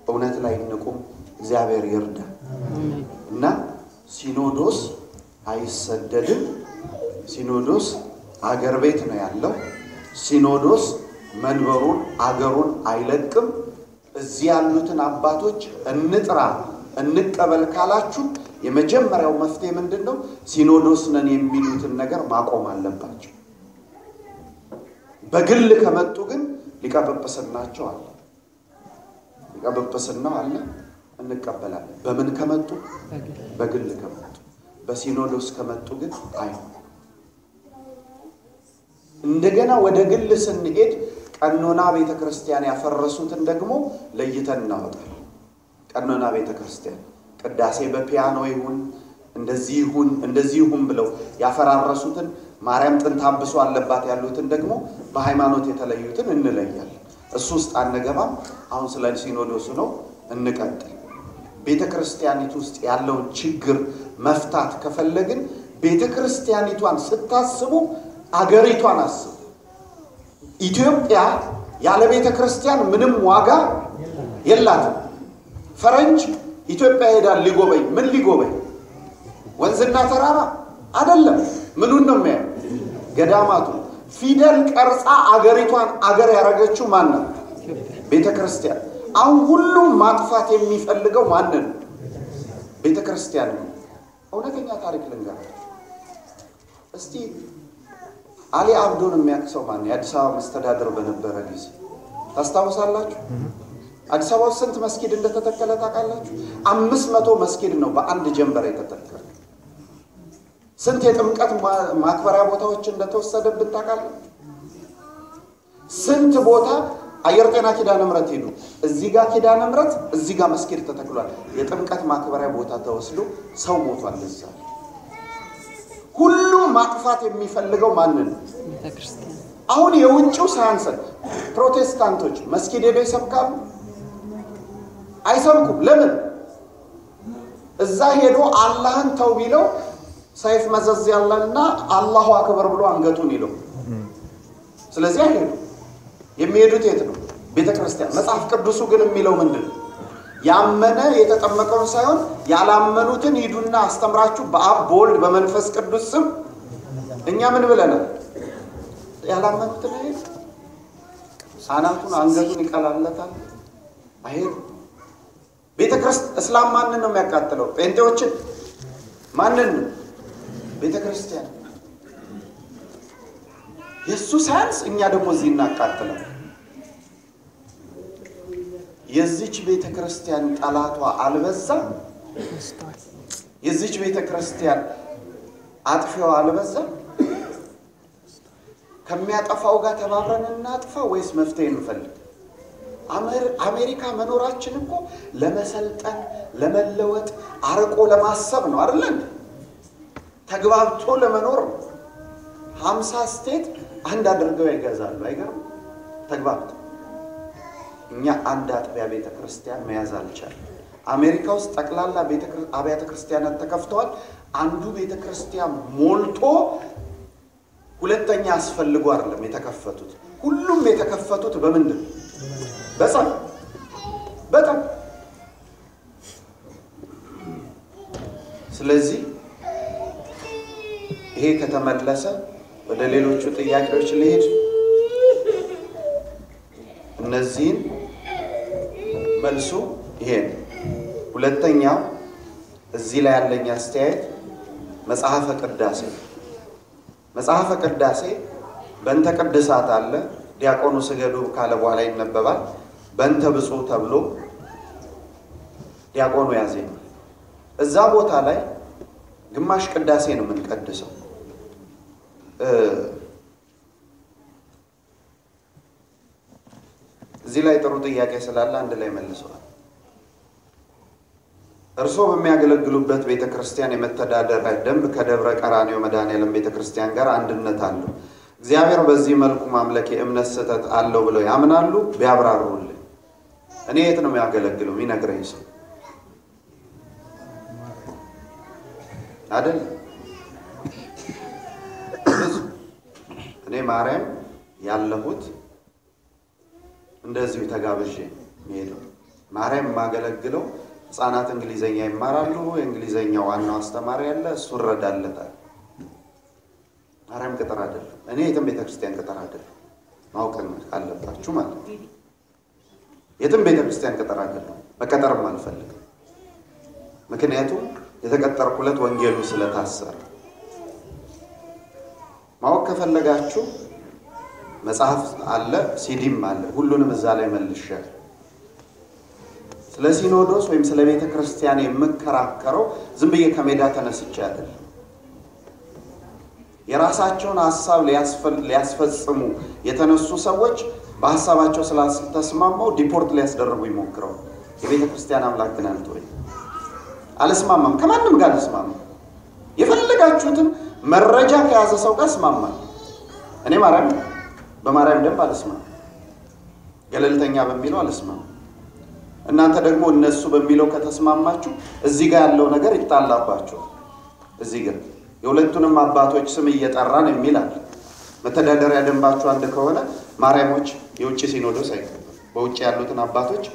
እውነት ላይ እንቁም። እግዚአብሔር ይርዳ። እና ሲኖዶስ አይሰደድም። ሲኖዶስ አገር ቤት ነው ያለው። ሲኖዶስ መንበሩን አገሩን አይለቅም። እዚህ ያሉትን አባቶች እንጥራ እንቀበል ካላችሁ የመጀመሪያው መፍትሄ ምንድነው? ሲኖዶስ ነን የሚሉትን ነገር ማቆም አለባቸው። በግል ከመጡ ግን ሊቀ ጵጵስናቸው አለ፣ ሊቀ ጵጵስናው አለ፣ እንቀበላለን። በምን ከመጡ? በግል ከመጡ። በሲኖዶስ ከመጡ ግን አይሆንም። እንደገና ወደ ግል ስንሄድ ቀኖና ቤተክርስቲያን ያፈረሱትን ደግሞ ለይተን እናወጣለን። ቀኖና ቤተክርስቲያን ቅዳሴ በፒያኖ ይሁን እንደዚህ ይሁን እንደዚህ ይሁን ብለው ያፈራረሱትን፣ ማርያም ጥንተ አብሶ አለባት ያሉትን ደግሞ በሃይማኖት የተለዩትን እንለያለን። እሱ ውስጥ አንገባም። አሁን ስለ ሲኖዶሱ ነው፣ እንቀጥል። ቤተክርስቲያኒቱ ውስጥ ያለውን ችግር መፍታት ከፈለግን ቤተክርስቲያኒቷን ስታስቡ አገሪቷን አስቡ። ኢትዮጵያ ያለ ቤተክርስቲያን ምንም ዋጋ የላትም። ፈረንጅ ኢትዮጵያ ሄዳል ሊጎበኝ፣ ምን ሊጎበኝ? ወንዝና ተራራ አይደለም። ምኑን ነው የሚያየው? ገዳማቱ። ፊደል ቀርጻ አገሪቷን አገር ያደረገችው ማን ነው? ቤተክርስቲያን። አሁን ሁሉም ማጥፋት የሚፈልገው ማንን ነው? ቤተክርስቲያን ነው። እውነተኛ ታሪክ ልንገራችሁ እስቲ። አሊ አብዶን የሚያውቅ ሰው ማን ነው? የአዲስ አበባ መስተዳደር በነበረ ጊዜ ታስታውሳላችሁ? አዲስ አበባ ውስጥ ስንት መስጊድ እንደተተከለ ታውቃላችሁ? 500 መስጊድ ነው በአንድ ጀንበር የተተከለ። ስንት የጥምቀት ማክበሪያ ቦታዎች እንደተወሰደብን ታውቃለህ? ስንት ቦታ አየር ጤና ኪዳነ ምሕረት ሄዱ። እዚህ ጋር ኪዳነ ምሕረት፣ እዚህ ጋር መስጊድ ተተክሏል። የጥምቀት ማክበሪያ ቦታ ተወስዶ ሰው ሞቷል። እዛ ሁሉም ማጥፋት የሚፈልገው ማንን ነው? ቤተክርስቲያን። አሁን የውጭው ሳያንሰን ፕሮቴስታንቶች መስጊድ ሄደው ይሰብካሉ? አይሰብኩም። ለምን? እዛ ሄዶ አላህን ተው ቢለው ሰይፍ መዘዝ ያለና አላሁ አክበር ብሎ አንገቱን ይለው። ስለዚህ አይሄዱ። የሚሄዱት የት ነው? ቤተክርስቲያን። መጽሐፍ ቅዱሱ ግን የሚለው ምንድን ነው? ያመነ የተጠመቀውን ሳይሆን ያላመኑትን ሂዱና አስተምራችሁ በአብ በወልድ በመንፈስ ቅዱስ ስም። እኛ ምን ብለናል? ያላመኑትን አይሄዱ። አናቱን አንገቱን ይቀላለታል። አይሄዱ። ቤተክርስቲያን እስላም ማንን ነው የሚያቃጥለው? ጴንጤዎችን። ማንን ነው? ቤተክርስቲያን። የሱ ሳያንስ እኛ ደግሞ እዚህ እናቃጥላለን። የዚች ቤተክርስቲያን ጠላቷ አልበዛ? የዚች ቤተክርስቲያን አጥፊዋ አልበዛ? ከሚያጠፋው ጋር ተባብረን እናጥፋ ወይስ መፍትሄ እንፈልግ? አሜሪካ መኖራችን እኮ ለመሰልጠን፣ ለመለወጥ፣ አርቆ ለማሰብ ነው አይደል? ተግባብቶ ለመኖር ነው። 50 state አንድ አድርገው ይገዛሉ። አይገርም? ተግባብቶ እኛ አንድ አጥቢያ ቤተክርስቲያን መያዝ አልቻለም። አሜሪካ ውስጥ ጠቅላላ አብያተ ክርስቲያናት ተከፍተዋል። አንዱ ቤተክርስቲያን ሞልቶ ሁለተኛ አስፈልጎ አይደለም የተከፈቱት። ሁሉም የተከፈቱት በምንድን ነው? በጸብ በጣም። ስለዚህ ይሄ ከተመለሰ ወደ ሌሎቹ ጥያቄዎች ልሄድ። እነዚህን መልሱ ይሄ ነው። ሁለተኛው እዚህ ላይ ያለኝ አስተያየት መጽሐፈ ቅዳሴ። መጽሐፈ ቅዳሴ በእንተ ቅድሳት አለ። ዲያቆኑ ስገዱ ካለ በኋላ ይነበባል። በእንተ ብፁዕ ተብሎ ዲያቆኑ ያዜማል። እዛ ቦታ ላይ ግማሽ ቅዳሴ ነው የምንቀድሰው። እዚህ ላይ ጥሩ ጥያቄ ስላለ አንድ ላይ መልሰዋል። እርስዎ በሚያገለግሉበት ቤተክርስቲያን የመተዳደሪያ ደንብ ከደብረ ቀራንዮ መድኃኔዓለም ቤተክርስቲያን ጋር አንድነት አለው። እግዚአብሔር በዚህ መልኩ ማምለክ የእምነት ስህተት አለው ብለው ያምናሉ? ቢያብራሩልን። እኔ የት ነው የሚያገለግለው የሚነግረኝ ሰው አይደል? እኔ ማርያም ያለሁት እንደዚሁ ተጋብዤ የሚሄደው ማርያም የማገለግለው ህፃናት እንግሊዘኛ ይማራሉ። የእንግሊዘኛ ዋናው አስተማሪ ያለ እሱ እረዳለታል። ማርያም ቅጥር አይደለም። እኔ የትም ቤተክርስቲያን ቅጥር አይደለም። ማወቅ አለባችሁ ማለት ነው። የትም ቤተክርስቲያን ቅጥር አይደለም። መቀጠርም አልፈልግም። ምክንያቱም የተቀጠርኩለት ወንጌሉ ስለታሰረ። ማወቅ ከፈለጋችሁ መጽሐፍ አለ፣ ሲዲም አለ። ሁሉንም እዛ ላይ መልሻለሁ። ስለ ሲኖዶስ ወይም ስለ ቤተ ክርስቲያን የምከራከረው ዝም ብዬ ከሜዳ ተነስቼ አይደለም። የራሳቸውን ሐሳብ ሊያስፈጽሙ የተነሱ ሰዎች በሐሳባቸው ስላልተስማማው deport ሊያስደርጉ ይሞክረው። የቤተ ክርስቲያን አምላክ ግን አልተወኝም። አልስማማም፣ ከማንም ጋር አልስማማም። የፈለጋችሁትን መረጃ ከያዘ ሰው ጋር እስማማለሁ። እኔ ማርያም በማርያም ደንብ አልስማማም፣ ገለልተኛ በሚለው አልስማማም። እናንተ ደግሞ እነሱ በሚለው ከተስማማችሁ እዚህ ጋር ያለው ነገር ይጣላባችኋል። እዚህ ጋር የሁለቱንም አባቶች ስም እየጠራን የሚል አለ። መተዳደሪያ ደንባችሁ አንድ ከሆነ ማርያሞች የውጭ ሲኖዶስ አይቀበሉም። በውጭ ያሉትን አባቶች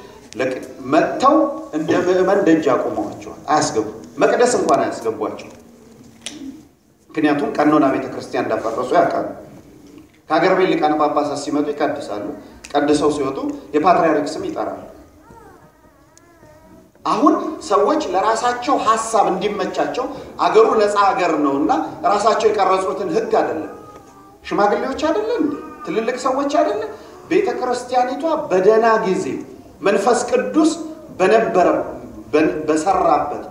መጥተው እንደ ምዕመን ደጅ አቁመዋቸዋል። አያስገቡ፣ መቅደስ እንኳን አያስገቧቸው። ምክንያቱም ቀኖና ቤተክርስቲያን እንዳፈረሱ ያውቃሉ። ከሀገር ቤት ሊቃነ ጳጳሳት ሲመጡ ይቀድሳሉ። ቀድሰው ሲወጡ የፓትርያርክ ስም ይጠራሉ። አሁን ሰዎች ለራሳቸው ሐሳብ እንዲመቻቸው አገሩ ነፃ ሀገር ነውና ራሳቸው የቀረጹትን ህግ አይደለም። ሽማግሌዎች አይደለም እንዴ? ትልልቅ ሰዎች አይደለም? ቤተክርስቲያኒቷ በደህና ጊዜ መንፈስ ቅዱስ በነበረ በሰራበት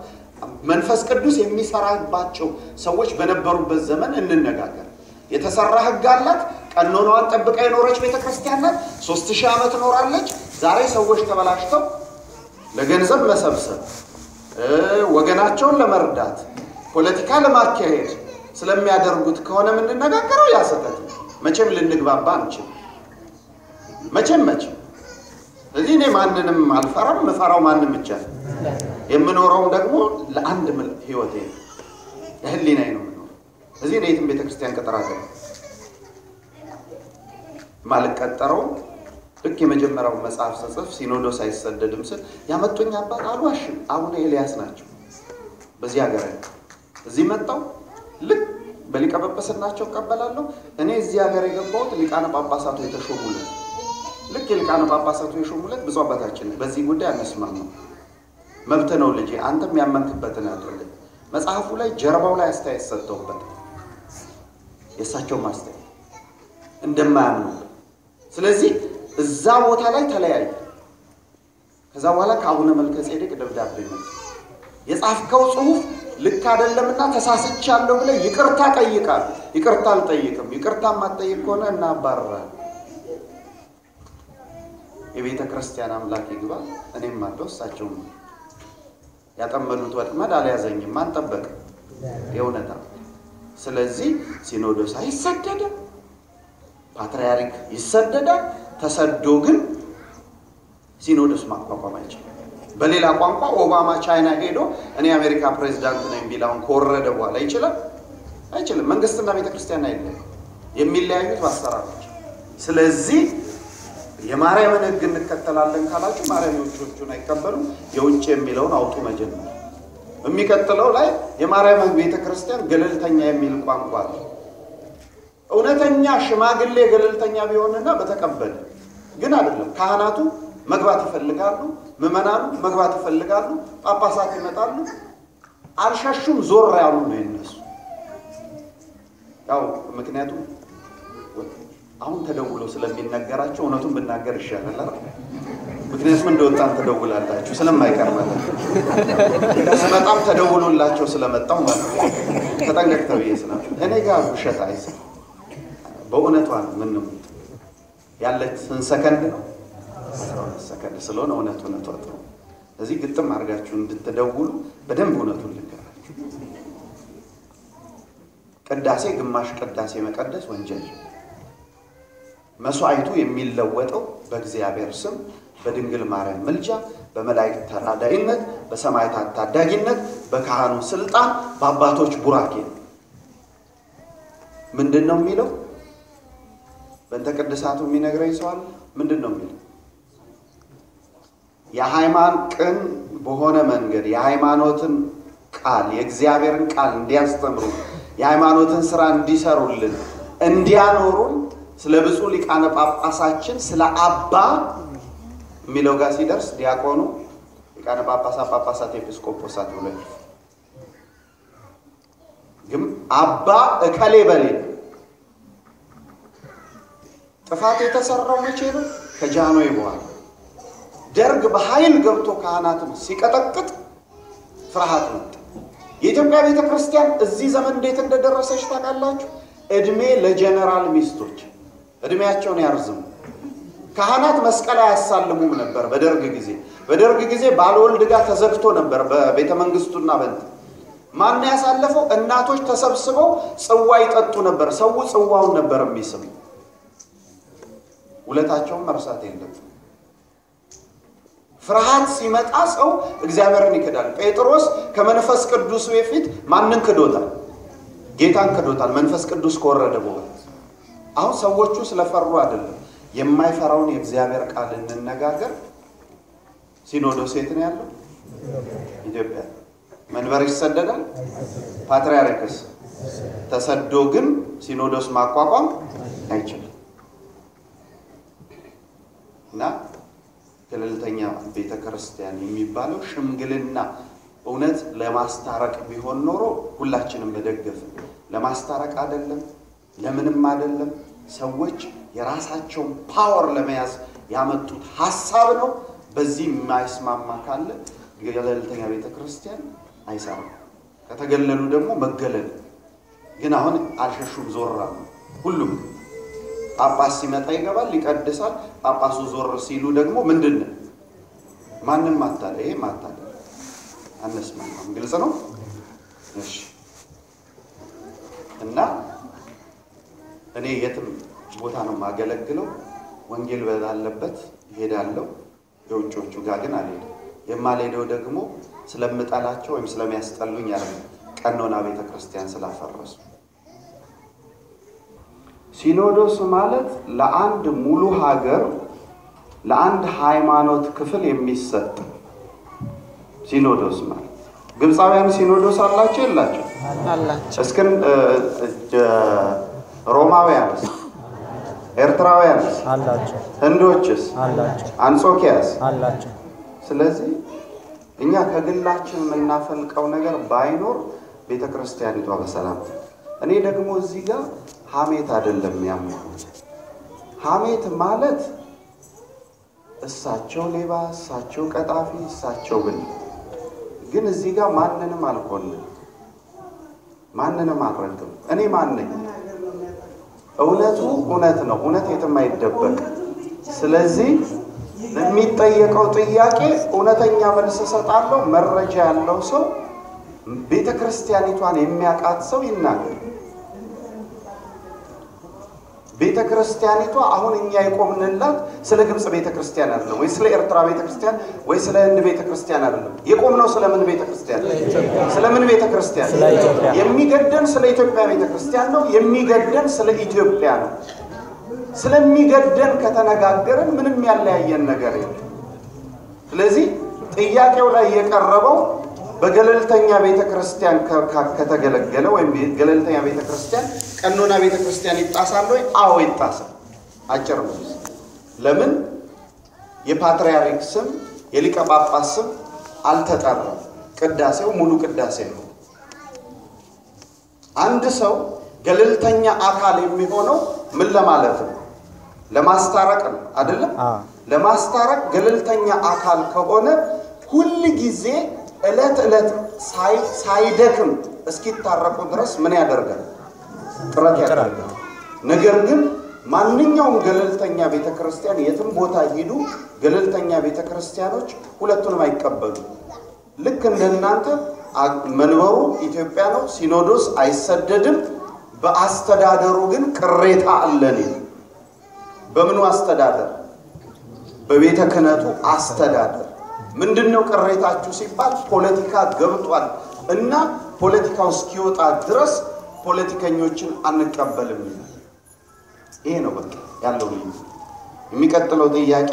መንፈስ ቅዱስ የሚሰራባቸው ሰዎች በነበሩበት ዘመን እንነጋገር። የተሰራ ሕግ አላት። ቀኖናዋን ጠብቃ የኖረች ቤተክርስቲያን ናት። 3000 ዓመት ኖራለች። ዛሬ ሰዎች ተበላሽተው ለገንዘብ መሰብሰብ፣ ወገናቸውን ለመርዳት፣ ፖለቲካ ለማካሄድ ስለሚያደርጉት ከሆነ የምንነጋገረው ያ ስህተት ነው። መቼም ልንግባባ አንችልም። መቼም መቼም። ስለዚህ እኔ ማንንም አልፈራም። የምፈራው ማንም ብቻ ነው። የምኖረውም ደግሞ ለአንድ ህይወቴ ነው፣ ለህሊናዬ ነው የምኖረው። እዚህ እኔ የትም ቤተክርስቲያን ቅጥር አገር ማልቀጠረው ልክ የመጀመሪያው መጽሐፍ ስጽፍ ሲኖዶስ አይሰደድም ስል ያመጡኝ አባት አልዋሽም፣ አቡነ ኤልያስ ናቸው። በዚህ ሀገር እዚህ መጣው ልክ በሊቀ ጵጵስናቸው እቀበላለሁ። እኔ እዚህ ሀገር የገባሁት ሊቃነ ጳጳሳቱ የተሾሙለት ልክ የሊቃነ ጳጳሳቱ የሾሙለት ብፁዕ አባታችን በዚህ ጉዳይ አንስማማም፣ መብት ነው ልጄ፣ አንተም ያመንክበትን አድርግ። መጽሐፉ ላይ ጀርባው ላይ አስተያየት ሰጥተውበት የእሳቸው ማስተያየት እንደማያምኑበት። ስለዚህ እዛ ቦታ ላይ ተለያየ። ከዛ በኋላ ከአቡነ መልከ ጼዴቅ ደብዳቤ መጣ። የጻፍከው ጽሑፍ ልክ አይደለምና ተሳስቻለሁ ብለህ ይቅርታ ጠይቃል። ይቅርታ አልጠይቅም። ይቅርታ የማትጠይቅ ከሆነ እናባርራለን። የቤተ ክርስቲያን አምላክ ይግባ። እኔም አለው እሳቸውም ያጠመዱት ወጥመድ አልያዘኝም። ማን ጠበቀ? የእውነታ። ስለዚህ ሲኖዶስ አይሰደድም፣ ፓትርያርክ ይሰደዳል። ተሰዶ ግን ሲኖዶስ ማቋቋም አይችልም። በሌላ ቋንቋ ኦባማ ቻይና ሄዶ እኔ የአሜሪካ ፕሬዚዳንት ነኝ ቢል አሁን ከወረደ በኋላ ይችላል? አይችልም። መንግስትና ቤተክርስቲያን አይለያዩ፣ የሚለያዩት በአሰራሮች። ስለዚህ የማርያምን ሕግ እንከተላለን ካላችሁ ማርያም የውጭዎቹን አይቀበሉም። የውጭ የሚለውን አውጡ መጀመሪያ። የሚቀጥለው ላይ የማርያም ቤተክርስቲያን ገለልተኛ የሚል ቋንቋ አለ። እውነተኛ ሽማግሌ ገለልተኛ ቢሆንና በተቀበለ ግን አይደለም። ካህናቱ መግባት ይፈልጋሉ፣ ምዕመናኑ መግባት ይፈልጋሉ፣ ጳጳሳት ይመጣሉ። አልሸሹም፣ ዞር ያሉ ነው የነሱ። ያው ምክንያቱም አሁን ተደውሎ ስለሚነገራቸው እውነቱን ብናገር ይሻላል አይደል? ምክንያቱም እንደወጣን ተደውላላችሁ ስለማይቀር ማለት ነው። ስመጣም ተደውሎላቸው ስለመጣው ማለት ነው። ተጠንቀቅ ተብዬ ስላቸው እኔ ጋር ውሸት አይሰራም። በእውነቷ ነው የምንሞት። ያለች ስንት ሰከንድ ነው? 12 ሰከንድ ስለሆነ እውነት እውነቷ ጥሩ። እዚህ ግጥም አድርጋችሁ እንድትደውሉ በደንብ እውነቱን ልንገራችሁ። ቅዳሴ ግማሽ ቅዳሴ መቀደስ ወንጀል። መስዋዕቱ የሚለወጠው በእግዚአብሔር ስም በድንግል ማርያም ምልጃ በመላእክት ተራዳኢነት በሰማዕታት ታዳጊነት በካህኑ ስልጣን በአባቶች ቡራኬ ነው። ምንድን ነው የሚለው? በእንተ ቅድሳቱ የሚነግረኝ ሰው አለ? ምንድን ነው የሚለው? የሃይማኖት ቅን በሆነ መንገድ የሃይማኖትን ቃል የእግዚአብሔርን ቃል እንዲያስተምሩ የሃይማኖትን ስራ እንዲሰሩልን እንዲያኖሩን ስለ ብፁዕ ሊቃነ ጳጳሳችን ስለ አባ የሚለው ጋር ሲደርስ ዲያቆኑ ሊቃነ ጳጳሳት፣ ጳጳሳት፣ ኤጲስቆጶሳት ብሎ ግን አባ እከሌ በሌ ጥፋት የተሰራው መቼ ነው? ከጃንሆይ በኋላ ደርግ በኃይል ገብቶ ካህናትን ሲቀጠቅጥ ፍርሃት መጣ። የኢትዮጵያ ቤተክርስቲያን እዚህ ዘመን እንዴት እንደደረሰች ታውቃላችሁ? እድሜ ለጀነራል ሚስቶች እድሜያቸውን ያርዝሙ። ካህናት መስቀል አያሳልሙም ነበር በደርግ ጊዜ። በደርግ ጊዜ ባልወልድ ጋር ተዘግቶ ነበር በቤተ መንግስቱና በእንትን ማን ያሳለፈው? እናቶች ተሰብስበው ጽዋ ይጠጡ ነበር። ሰው ጽዋውን ነበር የሚስም። ውለታቸውን መርሳት የለብንም። ፍርሃት ሲመጣ ሰው እግዚአብሔርን ይክዳል። ጴጥሮስ ከመንፈስ ቅዱስ በፊት ማንን ክዶታል? ጌታን ክዶታል። መንፈስ ቅዱስ ከወረደ በኋላ አሁን ሰዎቹ ስለፈሩ አይደለም። የማይፈራውን የእግዚአብሔር ቃል እንነጋገር። ሲኖዶስ የት ነው ያለው? ኢትዮጵያ። መንበር ይሰደዳል፣ ፓትርያርክስ ተሰዶ ግን ሲኖዶስ ማቋቋም አይችልም። እና ገለልተኛ ቤተክርስቲያን የሚባለው ሽምግልና እውነት ለማስታረቅ ቢሆን ኖሮ ሁላችንም በደገፍን። ለማስታረቅ አይደለም፣ ለምንም አይደለም። ሰዎች የራሳቸውን power ለመያዝ ያመጡት ሀሳብ ነው። በዚህ የማይስማማ ካለ ገለልተኛ ቤተክርስቲያን አይሰራም። ከተገለሉ ደግሞ መገለል ግን አሁን አልሸሹም፣ ዞር አሉ። ሁሉም ጳጳስ ሲመጣ ይገባል፣ ይቀድሳል። ጳጳሱ ዞር ሲሉ ደግሞ ምንድን ነው? ማንም አታለ፣ ይሄ ማታለ አነስማማም። ግልጽ ነው። እሺ። እና እኔ የትም ቦታ ነው የማገለግለው፣ ወንጌል ባለበት እሄዳለሁ። የውጮቹ ጋር ግን አልሄድም። የማልሄደው ደግሞ ስለምጠላቸው ወይም ስለሚያስጠሉኝ አይደለም፣ ቀኖና ቤተክርስቲያን ስላፈረሱ። ሲኖዶስ ማለት ለአንድ ሙሉ ሀገር ለአንድ ሃይማኖት ክፍል የሚሰጥ ሲኖዶስ ማለት። ግብፃውያን ሲኖዶስ አላቸው የላቸው? አላቸው። እስክን ሮማውያንስ? ኤርትራውያንስ? አላቸው። ህንዶችስ? አላቸው። አንጾኪያስ? አላቸው። ስለዚህ እኛ ከግላችን የምናፈልቀው ነገር ባይኖር ቤተክርስቲያኒቷ በሰላም። እኔ ደግሞ እዚህ ጋር ሐሜት አይደለም ያመንኩት። ሐሜት ማለት እሳቸው ሌባ፣ እሳቸው ቀጣፊ፣ እሳቸው ብል፣ ግን እዚህ ጋር ማንንም አልኮንም፣ ማንንም አልረግም። እኔ ማን ነኝ? እውነቱ እውነት ነው። እውነት የትም አይደበቅ። ስለዚህ ለሚጠየቀው ጥያቄ እውነተኛ መልስ እሰጣለሁ። መረጃ ያለው ሰው፣ ቤተ ክርስቲያኒቷን የሚያውቃት ሰው ይናገር። ቤተ ክርስቲያኒቷ አሁን እኛ የቆምንላት ስለ ግብፅ ቤተ ክርስቲያን አይደለም፣ ወይ ስለ ኤርትራ ቤተ ክርስቲያን፣ ወይ ስለ ህንድ ቤተ ክርስቲያን አይደለም። የቆምነው ስለምን ቤተ ክርስቲያን? ስለምን ቤተ ክርስቲያን? ስለ ኢትዮጵያ። የሚገደን ስለ ኢትዮጵያ ቤተ ክርስቲያን ነው። የሚገደን ስለ ኢትዮጵያ ነው። ስለሚገደን ከተነጋገርን ምንም ያለያየን ነገር የለም። ስለዚህ ጥያቄው ላይ የቀረበው በገለልተኛ ቤተ ክርስቲያን ከተገለገለ ወይም ገለልተኛ ቤተ ክርስቲያን ቀኖና ቤተ ክርስቲያን ይጣሳል ወይ? አዎ ይጣሳል። አጭር መልስ። ለምን የፓትርያርክ ስም የሊቀ ጳጳስ ስም አልተጠራም? ቅዳሴው ሙሉ ቅዳሴ ነው። አንድ ሰው ገለልተኛ አካል የሚሆነው ምን ለማለት ነው? ለማስታረቅ ነው አይደለም? አዎ። ለማስታረቅ ገለልተኛ አካል ከሆነ ሁል ጊዜ ዕለት ዕለት ሳይደክም እስኪታረቁ ድረስ ምን ያደርጋል? ጥረት ያደርጋል። ነገር ግን ማንኛውም ገለልተኛ ቤተክርስቲያን የትም ቦታ ሂዱ፣ ገለልተኛ ቤተክርስቲያኖች ሁለቱንም አይቀበሉም። ልክ እንደናንተ መንበሩ ኢትዮጵያ ነው፣ ሲኖዶስ አይሰደድም። በአስተዳደሩ ግን ቅሬታ አለን። በምኑ አስተዳደር? በቤተ ክህነቱ አስተዳደር። ምንድነው ቅሬታችሁ ሲባል ፖለቲካ ገብቷል እና ፖለቲካው እስኪወጣ ድረስ ፖለቲከኞችን አንቀበልም ይላል። ይሄ ነው በቃ ያለው ልዩነት። የሚቀጥለው ጥያቄ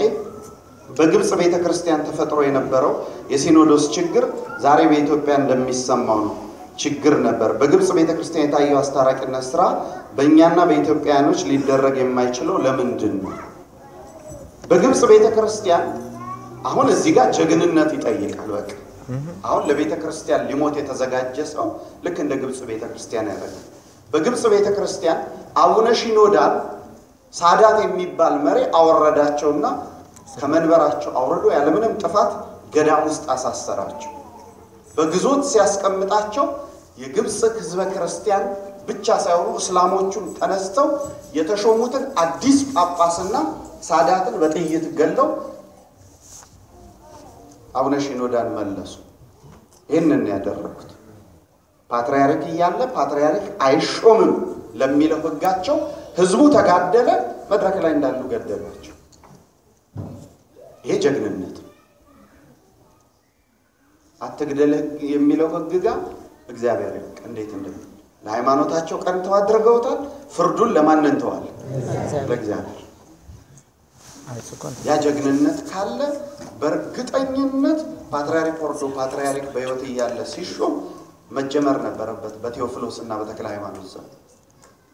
በግብፅ ቤተ ክርስቲያን ተፈጥሮ የነበረው የሲኖዶስ ችግር ዛሬ በኢትዮጵያ እንደሚሰማው ነው ችግር ነበር። በግብፅ ቤተ ክርስቲያን የታየው አስታራቂነት ስራ በእኛና በኢትዮጵያውያኖች ሊደረግ የማይችለው ለምንድን ነው? በግብፅ ቤተ ክርስቲያን አሁን እዚህ ጋር ጀግንነት ይጠይቃል። በቃ አሁን ለቤተ ክርስቲያን ሊሞት የተዘጋጀ ሰው ልክ እንደ ግብፅ ቤተ ክርስቲያን ያደርጋል። በግብፅ ቤተ ክርስቲያን አቡነ ሺኖዳን ሳዳት የሚባል መሪ አወረዳቸውና ከመንበራቸው አውርዶ ያለምንም ጥፋት ገዳም ውስጥ አሳሰራቸው። በግዞት ሲያስቀምጣቸው የግብፅ ሕዝበ ክርስቲያን ብቻ ሳይሆኑ እስላሞቹም ተነስተው የተሾሙትን አዲስ ጳጳስና ሳዳትን በጥይት ገለው አቡነ ሺኖዳን መለሱ። ይህንን ያደረጉት ፓትርያርክ እያለ ፓትርያርክ አይሾምም ለሚለው ሕጋቸው ሕዝቡ ተጋደለ። መድረክ ላይ እንዳሉ ገደሏቸው። ይሄ ጀግንነት ነው። አትግደል የሚለው ሕግ ጋር እግዚአብሔር ያውቅ እንዴት እንደሚል። ለሃይማኖታቸው ቀንተው አድርገውታል። ፍርዱን ለማን እንተዋል? ለእግዚአብሔር። ያ ጀግንነት ካለ በእርግጠኝነት ፓትርያርክ ወርዶ ፓትርያርክ በሕይወት እያለ ሲሾም መጀመር ነበረበት በቴዎፍሎስ እና በተክለ ሃይማኖት ዘመን።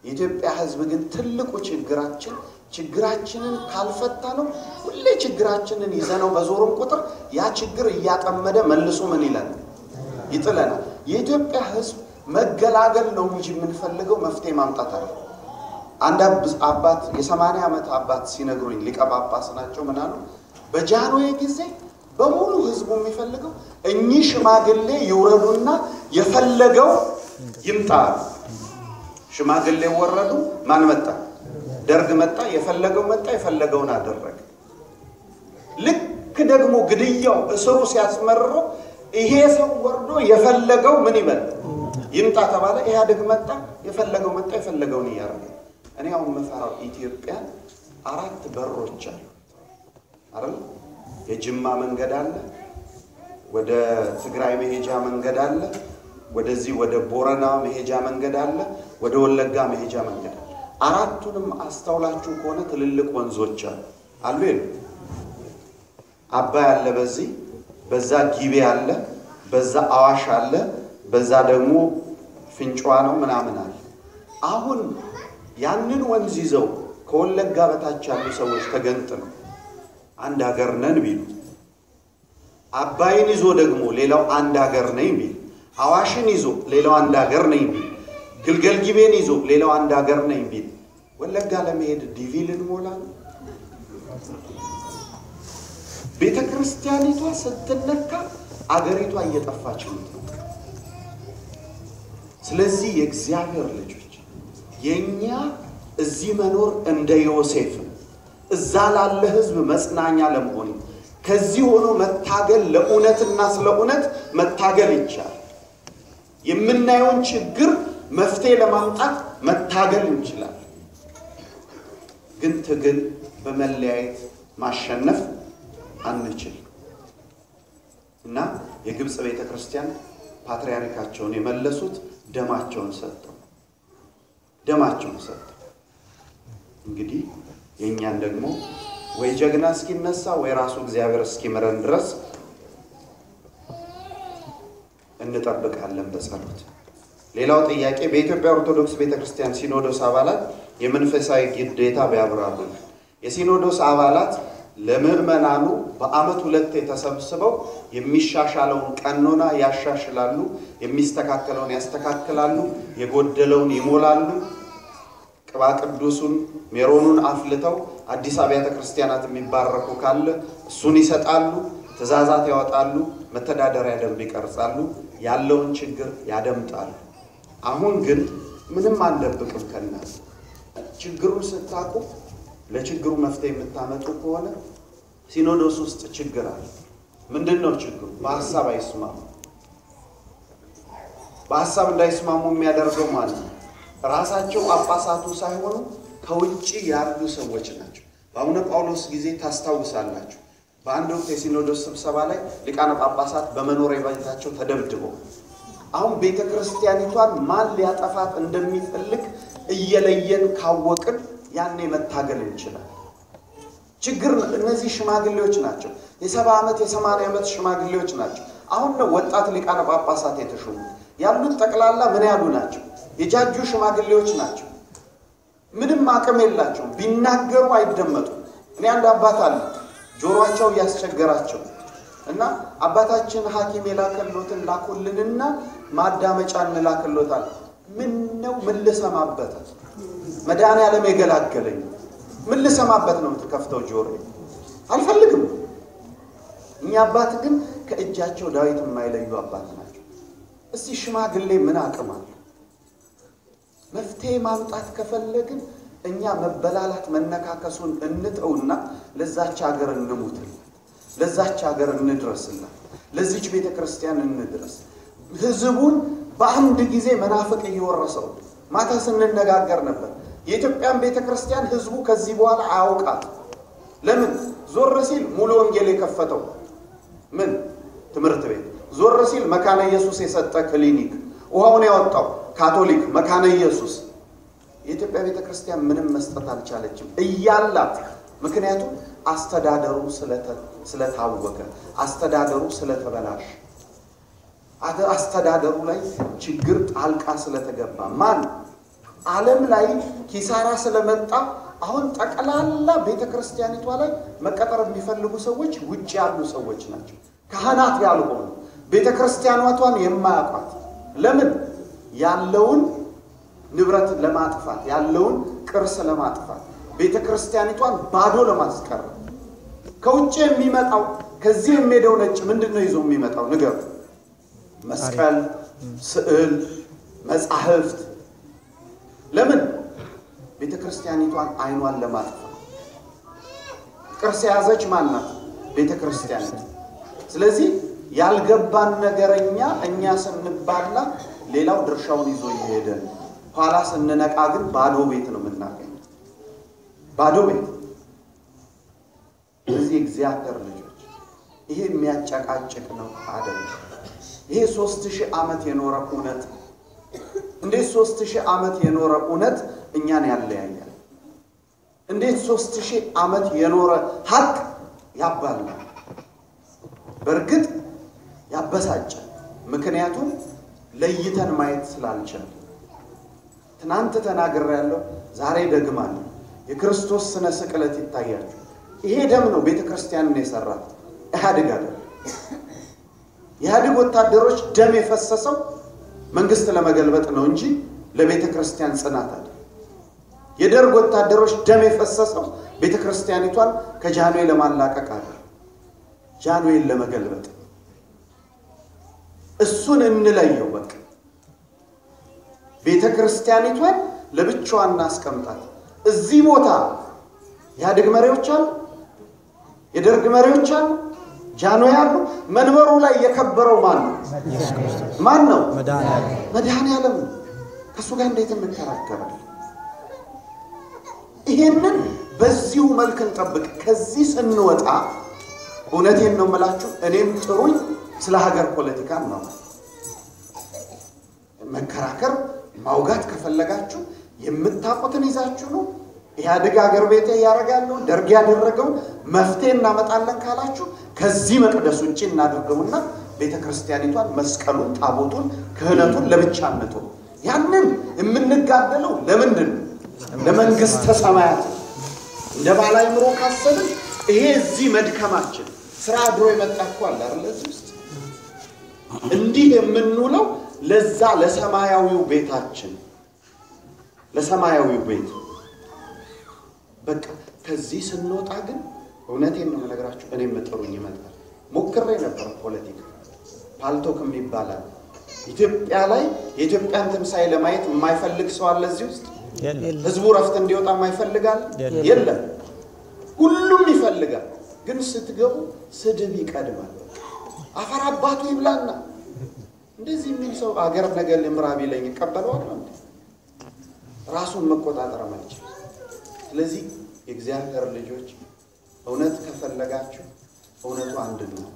የኢትዮጵያ ሕዝብ ግን ትልቁ ችግራችን ችግራችንን ካልፈታ ነው ሁሌ ችግራችንን ይዘነው በዞሩም ቁጥር ያ ችግር እያጠመደ መልሶ ምን ይለናል? ይጥለናል። የኢትዮጵያ ሕዝብ መገላገል ነው እንጂ የምንፈልገው መፍትሄ ማምጣት አለ። አንድ አባት የ80 ዓመት አባት ሲነግሩኝ ሊቀ ጳጳስ ናቸው። ምን አሉ? በጃንሆይ ጊዜ በሙሉ ህዝቡ የሚፈልገው እኚህ ሽማግሌ ይውረዱና የፈለገው ይምጣ። ሽማግሌ ወረዱ። ማን መጣ? ደርግ መጣ። የፈለገው መጣ፣ የፈለገውን አደረገ። ልክ ደግሞ ግድያው እስሩ ሲያስመርረው ይሄ ሰው ወርዶ የፈለገው ምን ይበል ይምጣ ተባለ። ኢህአዴግ መጣ፣ የፈለገው መጣ፣ የፈለገውን እያደረገ። እኔ አሁን የምፈራው ኢትዮጵያ 4 በሮች አሉ አይደል? የጅማ መንገድ አለ፣ ወደ ትግራይ መሄጃ መንገድ አለ፣ ወደዚህ ወደ ቦረና መሄጃ መንገድ አለ፣ ወደ ወለጋ መሄጃ መንገድ አለ። 4ቱንም አስተውላችሁ ከሆነ ትልልቅ ወንዞች አሉ የሉ? አባይ አለ፣ በዚህ በዛ ጊቤ አለ፣ በዛ አዋሽ አለ፣ በዛ ደግሞ ፍንጫዋ ነው ምናምን አለ። አሁን ያንን ወንዝ ይዘው ከወለጋ በታች ያሉ ሰዎች ተገንጥለው አንድ ሀገር ነን ቢሉ፣ አባይን ይዞ ደግሞ ሌላው አንድ ሀገር ነኝ ቢል፣ አዋሽን ይዞ ሌላው አንድ ሀገር ነኝ ቢል፣ ግልገል ጊቤን ይዞ ሌላው አንድ ሀገር ነኝ ቢል፣ ወለጋ ለመሄድ DV ልንሞላ ነው? ቤተክርስቲያኒቷ ስትነካ አገሪቷ እየጠፋች ነው። ስለዚህ የእግዚአብሔር ልጆች የኛ እዚህ መኖር እንደ ዮሴፍ እዛ ላለ ህዝብ መጽናኛ ለመሆን ከዚህ ሆኖ መታገል ለእውነትና ስለ እውነት መታገል ይቻላል። የምናየውን ችግር መፍትሄ ለማምጣት መታገል እንችላለን። ግን ትግል በመለያየት ማሸነፍ አንችል። እና የግብጽ ቤተክርስቲያን ፓትርያርካቸውን የመለሱት ደማቸውን ሰጠው። ደማቸውን ሰጠው። እንግዲህ የኛን ደግሞ ወይ ጀግና እስኪነሳ ወይ ራሱ እግዚአብሔር እስኪምረን ድረስ እንጠብቃለን በጸሎት። ሌላው ጥያቄ በኢትዮጵያ ኦርቶዶክስ ቤተክርስቲያን ሲኖዶስ አባላት የመንፈሳዊ ግዴታ ቢያብራሩ። የሲኖዶስ አባላት ለምዕመናኑ በአመት 2 ተሰብስበው የሚሻሻለውን ቀኖና ያሻሽላሉ፣ የሚስተካከለውን ያስተካክላሉ፣ የጎደለውን ይሞላሉ። ቅባ ቅዱሱን ሜሮኑን አፍልተው አዲስ አብያተ ክርስቲያናት የሚባረኩ ካለ እሱን ይሰጣሉ፣ ትእዛዛት ያወጣሉ፣ መተዳደሪያ ደንብ ይቀርጻሉ፣ ያለውን ችግር ያደምጣሉ። አሁን ግን ምንም አንደብቅም ከእናንተ። ችግሩን ስታውቁ ለችግሩ መፍትሄ የምታመጡ ከሆነ ሲኖዶስ ውስጥ ችግር አለ። ምንድነው ችግሩ? በሐሳብ አይስማሙ። በሐሳብ እንዳይስማሙ የሚያደርገው ማለት ነው ራሳቸው ጳጳሳቱ ሳይሆኑ ከውጪ ያሉ ሰዎች ናቸው። በአቡነ ጳውሎስ ጊዜ ታስታውሳላችሁ፣ በአንድ ወቅት የሲኖዶስ ስብሰባ ላይ ሊቃነ ጳጳሳት በመኖሪያ ቤታቸው ተደብድበው አሁን ቤተክርስቲያኒቷን ማን ሊያጠፋት እንደሚፈልግ እየለየን ካወቅን ያኔ መታገል እንችላለን። ችግር እነዚህ ሽማግሌዎች ናቸው። የ70 ዓመት የ80 ዓመት ሽማግሌዎች ናቸው። አሁን ነው ወጣት ሊቃነ ጳጳሳት የተሾሙት። ያሉት ጠቅላላ ምን ያሉ ናቸው? የጃጁ ሽማግሌዎች ናቸው። ምንም አቅም የላቸውም። ቢናገሩ አይደመጡም። እኔ አንድ አባት አለ ጆሮአቸው እያስቸገራቸው እና አባታችን ሐኪም የላከሎትን ላኩልንና ማዳመጫ እንላክሎታል። ምን ነው ምን ልሰማበት? መድኃኒዓለም የገላገለኝ ምን ልሰማበት ነው የምትከፍተው ጆሮ? አልፈልግም። እኛ አባት ግን ከእጃቸው ዳዊት የማይለዩ አባት ናቸው። እስቲ ሽማግሌ ምን አቅም አለ? መፍትሄ ማምጣት ከፈለግን እኛ መበላላት መነካከሱን እንተውና ለዛች ሀገር እንሙትላት፣ ለዛች ሀገር እንድረስላት፣ ለዚች ቤተክርስቲያን እንድረስ። ህዝቡን በአንድ ጊዜ መናፍቅ እየወረሰው ማታ ስንነጋገር ነበር። የኢትዮጵያን ቤተክርስቲያን ህዝቡ ከዚህ በኋላ አያውቃት። ለምን? ዞር ሲል ሙሉ ወንጌል የከፈተው ምን ትምህርት ቤት፣ ዞር ሲል መካነ ኢየሱስ የሰጠ ክሊኒክ፣ ውሃውን ያወጣው ካቶሊክ መካነ ኢየሱስ። የኢትዮጵያ ቤተክርስቲያን ምንም መስጠት አልቻለችም እያላት። ምክንያቱም አስተዳደሩ ስለታወከ፣ አስተዳደሩ ስለተበላሸ፣ አስተዳደሩ ላይ ችግር ጣልቃ ስለተገባ፣ ማን ዓለም ላይ ኪሳራ ስለመጣ አሁን ጠቅላላ ቤተክርስቲያኒቷ ላይ መቀጠር የሚፈልጉ ሰዎች ውጭ ያሉ ሰዎች ናቸው። ካህናት ያልሆኑ ቤተክርስቲያኗቷን የማያውቋት። ለምን? ያለውን ንብረት ለማጥፋት፣ ያለውን ቅርስ ለማጥፋት፣ ቤተክርስቲያኒቷን ባዶ ለማስቀረት። ከውጭ የሚመጣው ከዚህ የሚሄደው ነጭ ምንድነው ይዞ የሚመጣው? ንገሩ። መስቀል፣ ስዕል፣ መጻሕፍት። ለምን? ቤተክርስቲያኒቷን አይኗን ለማጥፋት። ቅርስ የያዘች ማን ናት? ቤተክርስቲያን። ስለዚህ ያልገባን ነገረኛ እኛ ስንባላ ሌላው ድርሻውን ይዞ እየሄደ ነው። ኋላ ስንነቃ ግን ባዶ ቤት ነው የምናገኘው፣ ባዶ ቤት። ስለዚህ እግዚአብሔር ልጆች ይሄ የሚያጨቃጭቅ ነው አይደለም። ይሄ 3000 ዓመት የኖረ እውነት። እንዴት 3000 ዓመት የኖረ እውነት እኛን ያለያያል? እንዴት 3000 ዓመት የኖረ ሀቅ ያባላል? በእርግጥ ያበሳጫል። ምክንያቱም ለይተን ማየት ስላልቻልን። ትናንት ተናግሬያለሁ፣ ዛሬ ደግማለሁ። የክርስቶስ ስነ ስቅለት ይታያችሁ። ይሄ ደም ነው ቤተክርስቲያንን የሰራት፣ ኢህአዴግ አይደለም። የኢህአዴግ ወታደሮች ደም የፈሰሰው መንግስት ለመገልበጥ ነው እንጂ ለቤተክርስቲያን ጽናት አይደለም። የደርግ ወታደሮች ደም የፈሰሰው ቤተክርስቲያኒቷን ከጃንሆይ ለማላቀቅ አይደለም፣ ጃንሆይን ለመገልበጥ። እሱን እንለየው። በቃ ቤተክርስቲያኒቷን ለብቻዋ እናስቀምጣት። እዚህ ቦታ ኢህአዴግ መሪዎች አሉ፣ የደርግ መሪዎች አሉ፣ ጃንሆይ አሉ። መንበሩ ላይ የከበረው ማን ነው? ማን ነው? መድኃኔዓለም ነው። ከእሱ ጋር እንዴት እንከራከራለን? ይሄንን በዚሁ መልክ እንጠብቅ። ከዚህ ስንወጣ እውነቴን ነው የምላችሁ፣ እኔም ጥሩኝ ስለ ሀገር ፖለቲካ ነው መከራከር ማውጋት ከፈለጋችሁ የምታውቁትን ይዛችሁ ነው። ኢህአዴግ ሀገር ቤት ያደርጋለሁ ደርግ ያደረገው መፍትሄ እናመጣለን ካላችሁ ከዚህ መቅደስ ውጪ እናድርገውና ቤተክርስቲያኒቷን፣ መስቀሉን፣ ታቦቱን፣ ክህነቱን ለብቻ እንተው። ያንን የምንጋደለው ለምንድን ነው? ለመንግስተ ሰማያት። እንደ ባለ አእምሮ ካሰብን ይሄ እዚህ መድከማችን ስራ አድሮ የመጣ እኮ አለ አይደል? እዚህ ውስጥ እንዲህ የምንውለው ለዛ ለሰማያዊው ቤታችን፣ ለሰማያዊው ቤት። በቃ ከዚህ ስንወጣ ግን እውነቴን ነው የምነግራችሁ፣ እኔም ጥሩኝ ይመጣል። ሞክሬ ነበር ፖለቲካ፣ ፓልቶክ የሚባላል ኢትዮጵያ ላይ የኢትዮጵያን ትንሳኤ ለማየት የማይፈልግ ሰው አለ እዚህ ውስጥ? ህዝቡ ረፍት እንዲወጣ የማይፈልጋል? የለም። ሁሉም ይፈልጋል። ግን ስትገቡ ስድብ ይቀድማል። አፈር አባቱ ይብላና እንደዚህ የሚል ሰው አገር ነገር ልምራ ቢለኝ እቀበለዋለሁ እንዴ? ራሱን መቆጣጠር ማይችል። ስለዚህ የእግዚአብሔር ልጆች እውነት ከፈለጋችሁ እውነቱ አንድ ነው።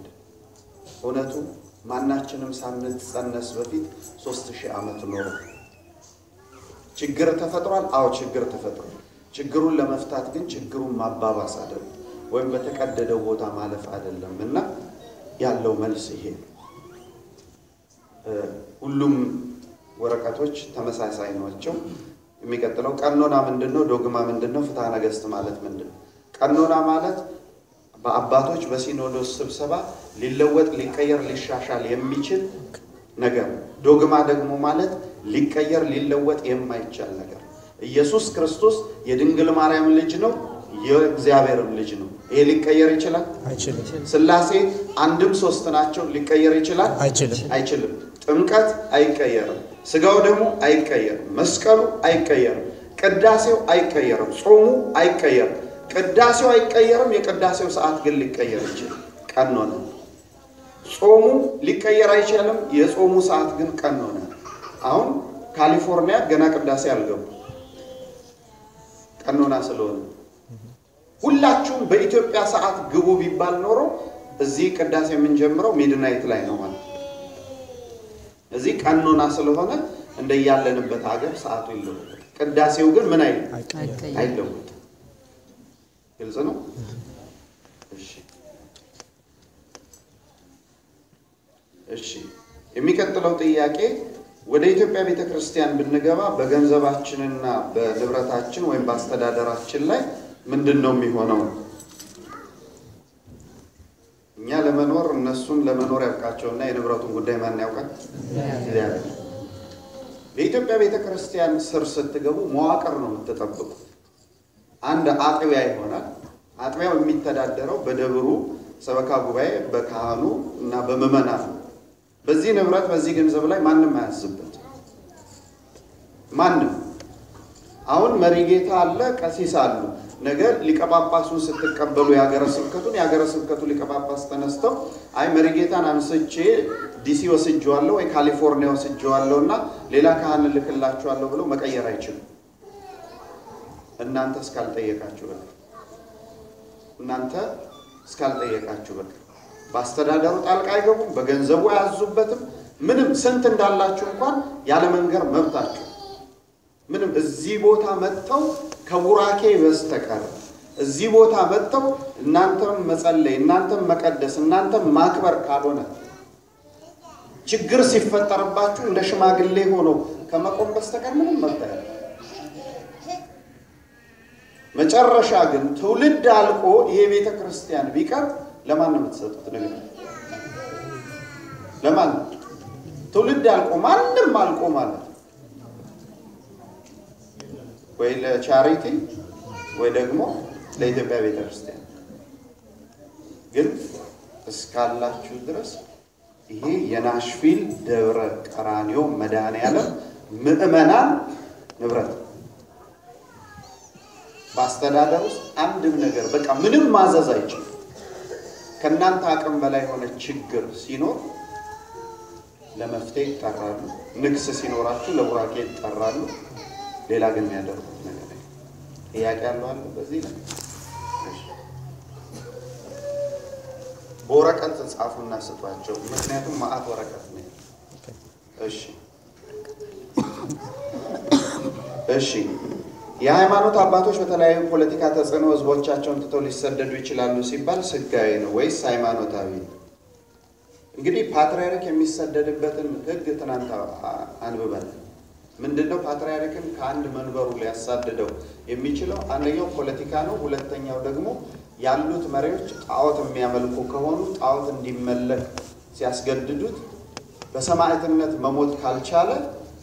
እውነቱ ማናችንም ሳንጸነስ በፊት 3000 ዓመት ኖረ። ችግር ተፈጥሯል። አዎ ችግር ተፈጥሯል። ችግሩን ለመፍታት ግን ችግሩን ማባባስ አይደለም፣ ወይም በተቀደደው ቦታ ማለፍ አይደለም። እና ያለው መልስ ይሄ ነው። ሁሉም ወረቀቶች ተመሳሳይ ናቸው። የሚቀጥለው ቀኖና ምንድነው? ዶግማ ምንድነው? ፍትሐ ነገሥት ማለት ምንድነው? ቀኖና ማለት በአባቶች በሲኖዶስ ስብሰባ ሊለወጥ ሊቀየር ሊሻሻል የሚችል ነገር። ዶግማ ደግሞ ማለት ሊቀየር ሊለወጥ የማይቻል ነገር። ኢየሱስ ክርስቶስ የድንግል ማርያም ልጅ ነው፣ የእግዚአብሔርም ልጅ ነው። ይሄ ሊቀየር ይችላል? አይችልም። ስላሴ አንድም ሶስት ናቸው፣ ሊቀየር ይችላል? አይችልም። አይችልም። ጥምቀት አይቀየርም። ስጋው ደግሞ አይቀየርም። መስቀሉ አይቀየርም። ቅዳሴው አይቀየርም። ጾሙ አይቀየርም። ቅዳሴው አይቀየርም። የቅዳሴው ሰዓት ግን ሊቀየር ይችላል። ቀኖና። ጾሙ ሊቀየር አይችልም። የጾሙ ሰዓት ግን ቀኖና። አሁን ካሊፎርኒያ ገና ቅዳሴ አልገቡ ቀኖና ስለሆነ ሁላችሁም በኢትዮጵያ ሰዓት ግቡ ቢባል ኖሮ እዚህ ቅዳሴ የምንጀምረው midnight ላይ ነው ማለት ነው። እዚህ ቀኖና ስለሆነ እንደያለንበት ሀገር ሰዓቱ ይለወጣል። ቅዳሴው ግን ምን አይልም? አይለወጥም። ግልጽ ነው። እሺ እሺ። የሚቀጥለው ጥያቄ ወደ ኢትዮጵያ ቤተክርስቲያን ብንገባ በገንዘባችንና በንብረታችን ወይም በአስተዳደራችን ላይ ምንድነው የሚሆነው? እኛ ለመኖር እነሱን ለመኖር ያብቃቸውና የንብረቱን ጉዳይ ማን ያውቃል? እግዚአብሔር። በኢትዮጵያ ቤተክርስቲያን ስር ስትገቡ መዋቅር ነው የምትጠብቁት። አንድ አጥቢያ ይሆናል። አጥቢያው የሚተዳደረው በደብሩ ሰበካ ጉባኤ በካህኑ እና በምዕመናኑ በዚህ ንብረት በዚህ ገንዘብ ላይ ማንም አያዝበት። ማንም አሁን መሪጌታ አለ፣ ቀሲስ አሉ። ነገ ሊቀ ጳጳሱን ስትቀበሉ የሀገረ ስብከቱን የሀገረ ስብከቱ ሊቀ ጳጳስ ተነስተው አይ መሪጌታን አንስቼ ዲሲ ወስጄዋለሁ ወይ ካሊፎርኒያ ወስጄዋለሁ እና ሌላ ካህን እልክላችኋለሁ ብለው መቀየር አይችሉም። እናንተ እስካልጠየቃችሁ በቀር እናንተ እስካልጠየቃችሁ በቀር በአስተዳደሩ ጣልቃ አይገቡም፣ በገንዘቡ አያዙበትም። ምንም ስንት እንዳላችሁ እንኳን ያለመንገር መብታችሁ ምንም እዚህ ቦታ መጥተው ከቡራኬ በስተቀር እዚህ ቦታ መጥተው እናንተም መጸለይ እናንተም መቀደስ እናንተም ማክበር ካልሆነ ችግር ሲፈጠርባችሁ እንደ ሽማግሌ ሆኖ ከመቆም በስተቀር ምንም መብት የለም። መጨረሻ ግን ትውልድ አልቆ ይሄ ቤተ ክርስቲያን ቢቀር ለማን ነው የምትሰጡት? ነገር ለማን ትውልድ አልቆ ማንም አልቆ ማለት ወይ ለቻሪቲ ወይ ደግሞ ለኢትዮጵያ ቤተክርስቲያን። ግን እስካላችሁ ድረስ ይሄ የናሽቪል ደብረ ቀራንዮ መድኃኔዓለም ምዕመናን ንብረት በአስተዳደር ውስጥ አንድም ነገር በቃ ምንም ማዘዝ አይችልም። ከእናንተ አቅም በላይ የሆነ ችግር ሲኖር ለመፍትሄ ይጠራሉ። ንግስ ሲኖራችሁ ለቡራኬ ይጠራሉ። ሌላ ግን የሚያደርጉት ነገር ላይ ጥያቄ ያለው አለ በዚህ ላይ? በወረቀት ጻፉና ስጧቸው። ምክንያቱም ማአት ወረቀት ነው። እሺ እሺ። የሃይማኖት አባቶች በተለያዩ ፖለቲካ ተጽዕኖ ህዝቦቻቸውን ትተው ሊሰደዱ ይችላሉ ሲባል ስጋዊ ነው ወይስ ሃይማኖታዊ ነው? እንግዲህ ፓትርያርክ የሚሰደድበትን ህግ ትናንት አንብበናል። ምንድነው ፓትርያርክን ከአንድ መንበሩ ሊያሳድደው የሚችለው? አንደኛው ፖለቲካ ነው። ሁለተኛው ደግሞ ያሉት መሪዎች ጣዖት የሚያመልኩ ከሆኑ ጣዖት እንዲመለክ ሲያስገድዱት በሰማዕትነት መሞት ካልቻለ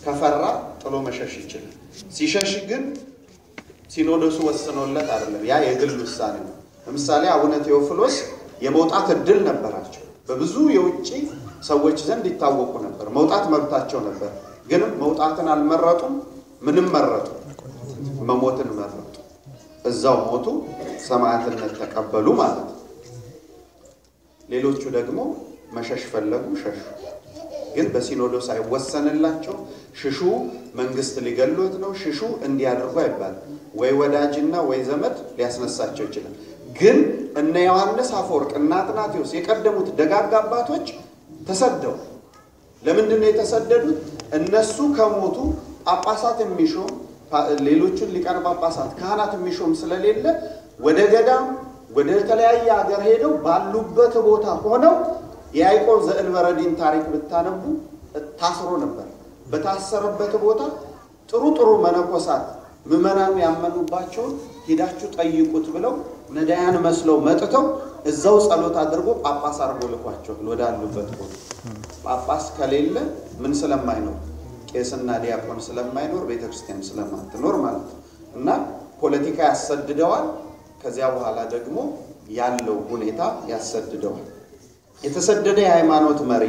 ከፈራ ጥሎ መሸሽ ይችላል። ሲሸሽ ግን ሲኖዶሱ ወስኖለት አይደለም፣ ያ የግል ውሳኔ ነው። ለምሳሌ አቡነ ቴዎፍሎስ የመውጣት እድል ነበራቸው። በብዙ የውጭ ሰዎች ዘንድ ይታወቁ ነበር። መውጣት መብታቸው ነበር። ግን መውጣትን አልመረጡም። ምንም መረጡ? መሞትን መረጡ። እዛው ሞቱ፣ ሰማዕትነት ተቀበሉ ማለት ነው። ሌሎቹ ደግሞ መሸሽ ፈለጉ፣ ሸሹ። ግን በሲኖዶስ አይወሰንላቸው። ሽሹ መንግስት ሊገሉት ነው፣ ሽሹ እንዲያደርጉ አይባልም። ወይ ወዳጅና ወይ ዘመድ ሊያስነሳቸው ይችላል። ግን እነ ዮሐንስ አፈወርቅ እና አትናቴዎስ የቀደሙት ደጋግ አባቶች ተሰደው። ለምንድን ነው የተሰደዱት? እነሱ ከሞቱ ጳጳሳት የሚሾም ሌሎቹን ሊቃነ ጳጳሳት ካህናት የሚሾም ስለሌለ ወደ ገዳም ወደ ተለያየ ሀገር ሄደው ባሉበት ቦታ ሆነው የያዕቆብ ዘእንበረዲን ታሪክ ብታነቡ ታስሮ ነበር። በታሰረበት ቦታ ጥሩ ጥሩ መነኮሳት ምዕመናኑ ያመኑባቸውን ሄዳችሁ ጠይቁት ብለው ነዳያን መስለው መጥተው እዛው ጸሎት አድርጎ ጳጳስ አድርጎ ልኳቸዋል ወዳሉበት ቦታ። ጳጳስ ከሌለ ምን ስለማይኖር ቄስና ዲያቆን ስለማይኖር ቤተክርስቲያን ስለማትኖር ማለት ነው። እና ፖለቲካ ያሰድደዋል። ከዚያ በኋላ ደግሞ ያለው ሁኔታ ያሰድደዋል። የተሰደደ የሃይማኖት መሪ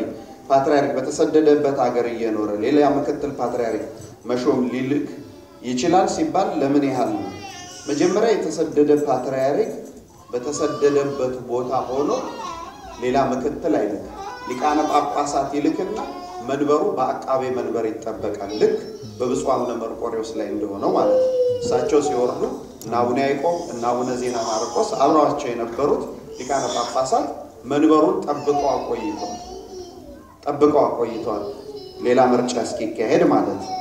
ፓትርያርክ በተሰደደበት ሀገር እየኖረ ሌላ ምክትል ፓትርያርክ መሾም ሊልክ ይችላል ሲባል ለምን ያህል ነው? መጀመሪያ የተሰደደ ፓትርያርክ በተሰደደበት ቦታ ሆኖ ሌላ ምክትል አይልክም። ሊቃነ ጳጳሳት ይልክና መንበሩ በአቃቤ መንበር ይጠበቃል። ልክ በብፁዕ አቡነ መርቆሬዎስ ላይ እንደሆነው ማለት ነው። እሳቸው ሲወርዱ እና አቡነ ያዕቆብ እና አቡነ ዜና ማርቆስ አብረዋቸው የነበሩት ሊቃነ ጳጳሳት መንበሩን ጠብቀው አቆይተዋል። ሌላ ምርጫ እስኪካሄድ ማለት ነው።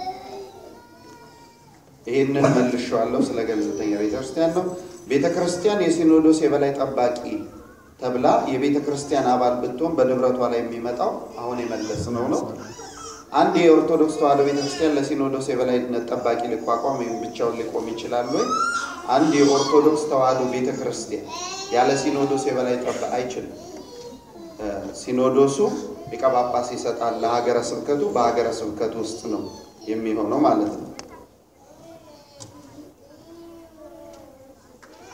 ይህንን መልሼዋለሁ። ስለ ገለልተኛ ቤተክርስቲያን ነው። ቤተክርስቲያን የሲኖዶስ የበላይ ጠባቂ ተብላ የቤተክርስቲያን አባል ብትሆን በንብረቷ ላይ የሚመጣው አሁን የመለስነው ነው። አንድ የኦርቶዶክስ ተዋሕዶ ቤተክርስቲያን ለሲኖዶስ የበላይነት ጠባቂ ሊቋቋም ወይም ብቻውን ሊቆም ይችላል ወይ? አንድ የኦርቶዶክስ ተዋሕዶ ቤተክርስቲያን ያለ ሲኖዶስ የበላይ ጠባቂ አይችልም። ሲኖዶሱ ሊቀ ጳጳስ ይሰጣል ለሀገረ ስብከቱ፣ በሀገረ ስብከቱ ውስጥ ነው የሚሆነው ማለት ነው።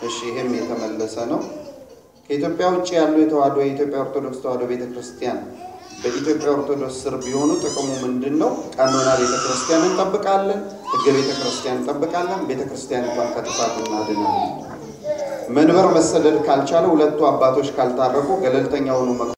እሺ፣ ይሄም የተመለሰ ነው። ከኢትዮጵያ ውጭ ያሉ የተዋህዶ የኢትዮጵያ ኦርቶዶክስ ተዋህዶ ቤተክርስቲያን በኢትዮጵያ ኦርቶዶክስ ስር ቢሆኑ ጥቅሙ ምንድን ነው? ቀኖና ቤተክርስቲያን እንጠብቃለን፣ ሕገ ቤተክርስቲያን እንጠብቃለን፣ ቤተክርስቲያኒቷን ከጥፋት እናድናለን። መንበር መሰደድ ካልቻለ፣ ሁለቱ አባቶች ካልታረቁ ገለልተኛ ሆኖ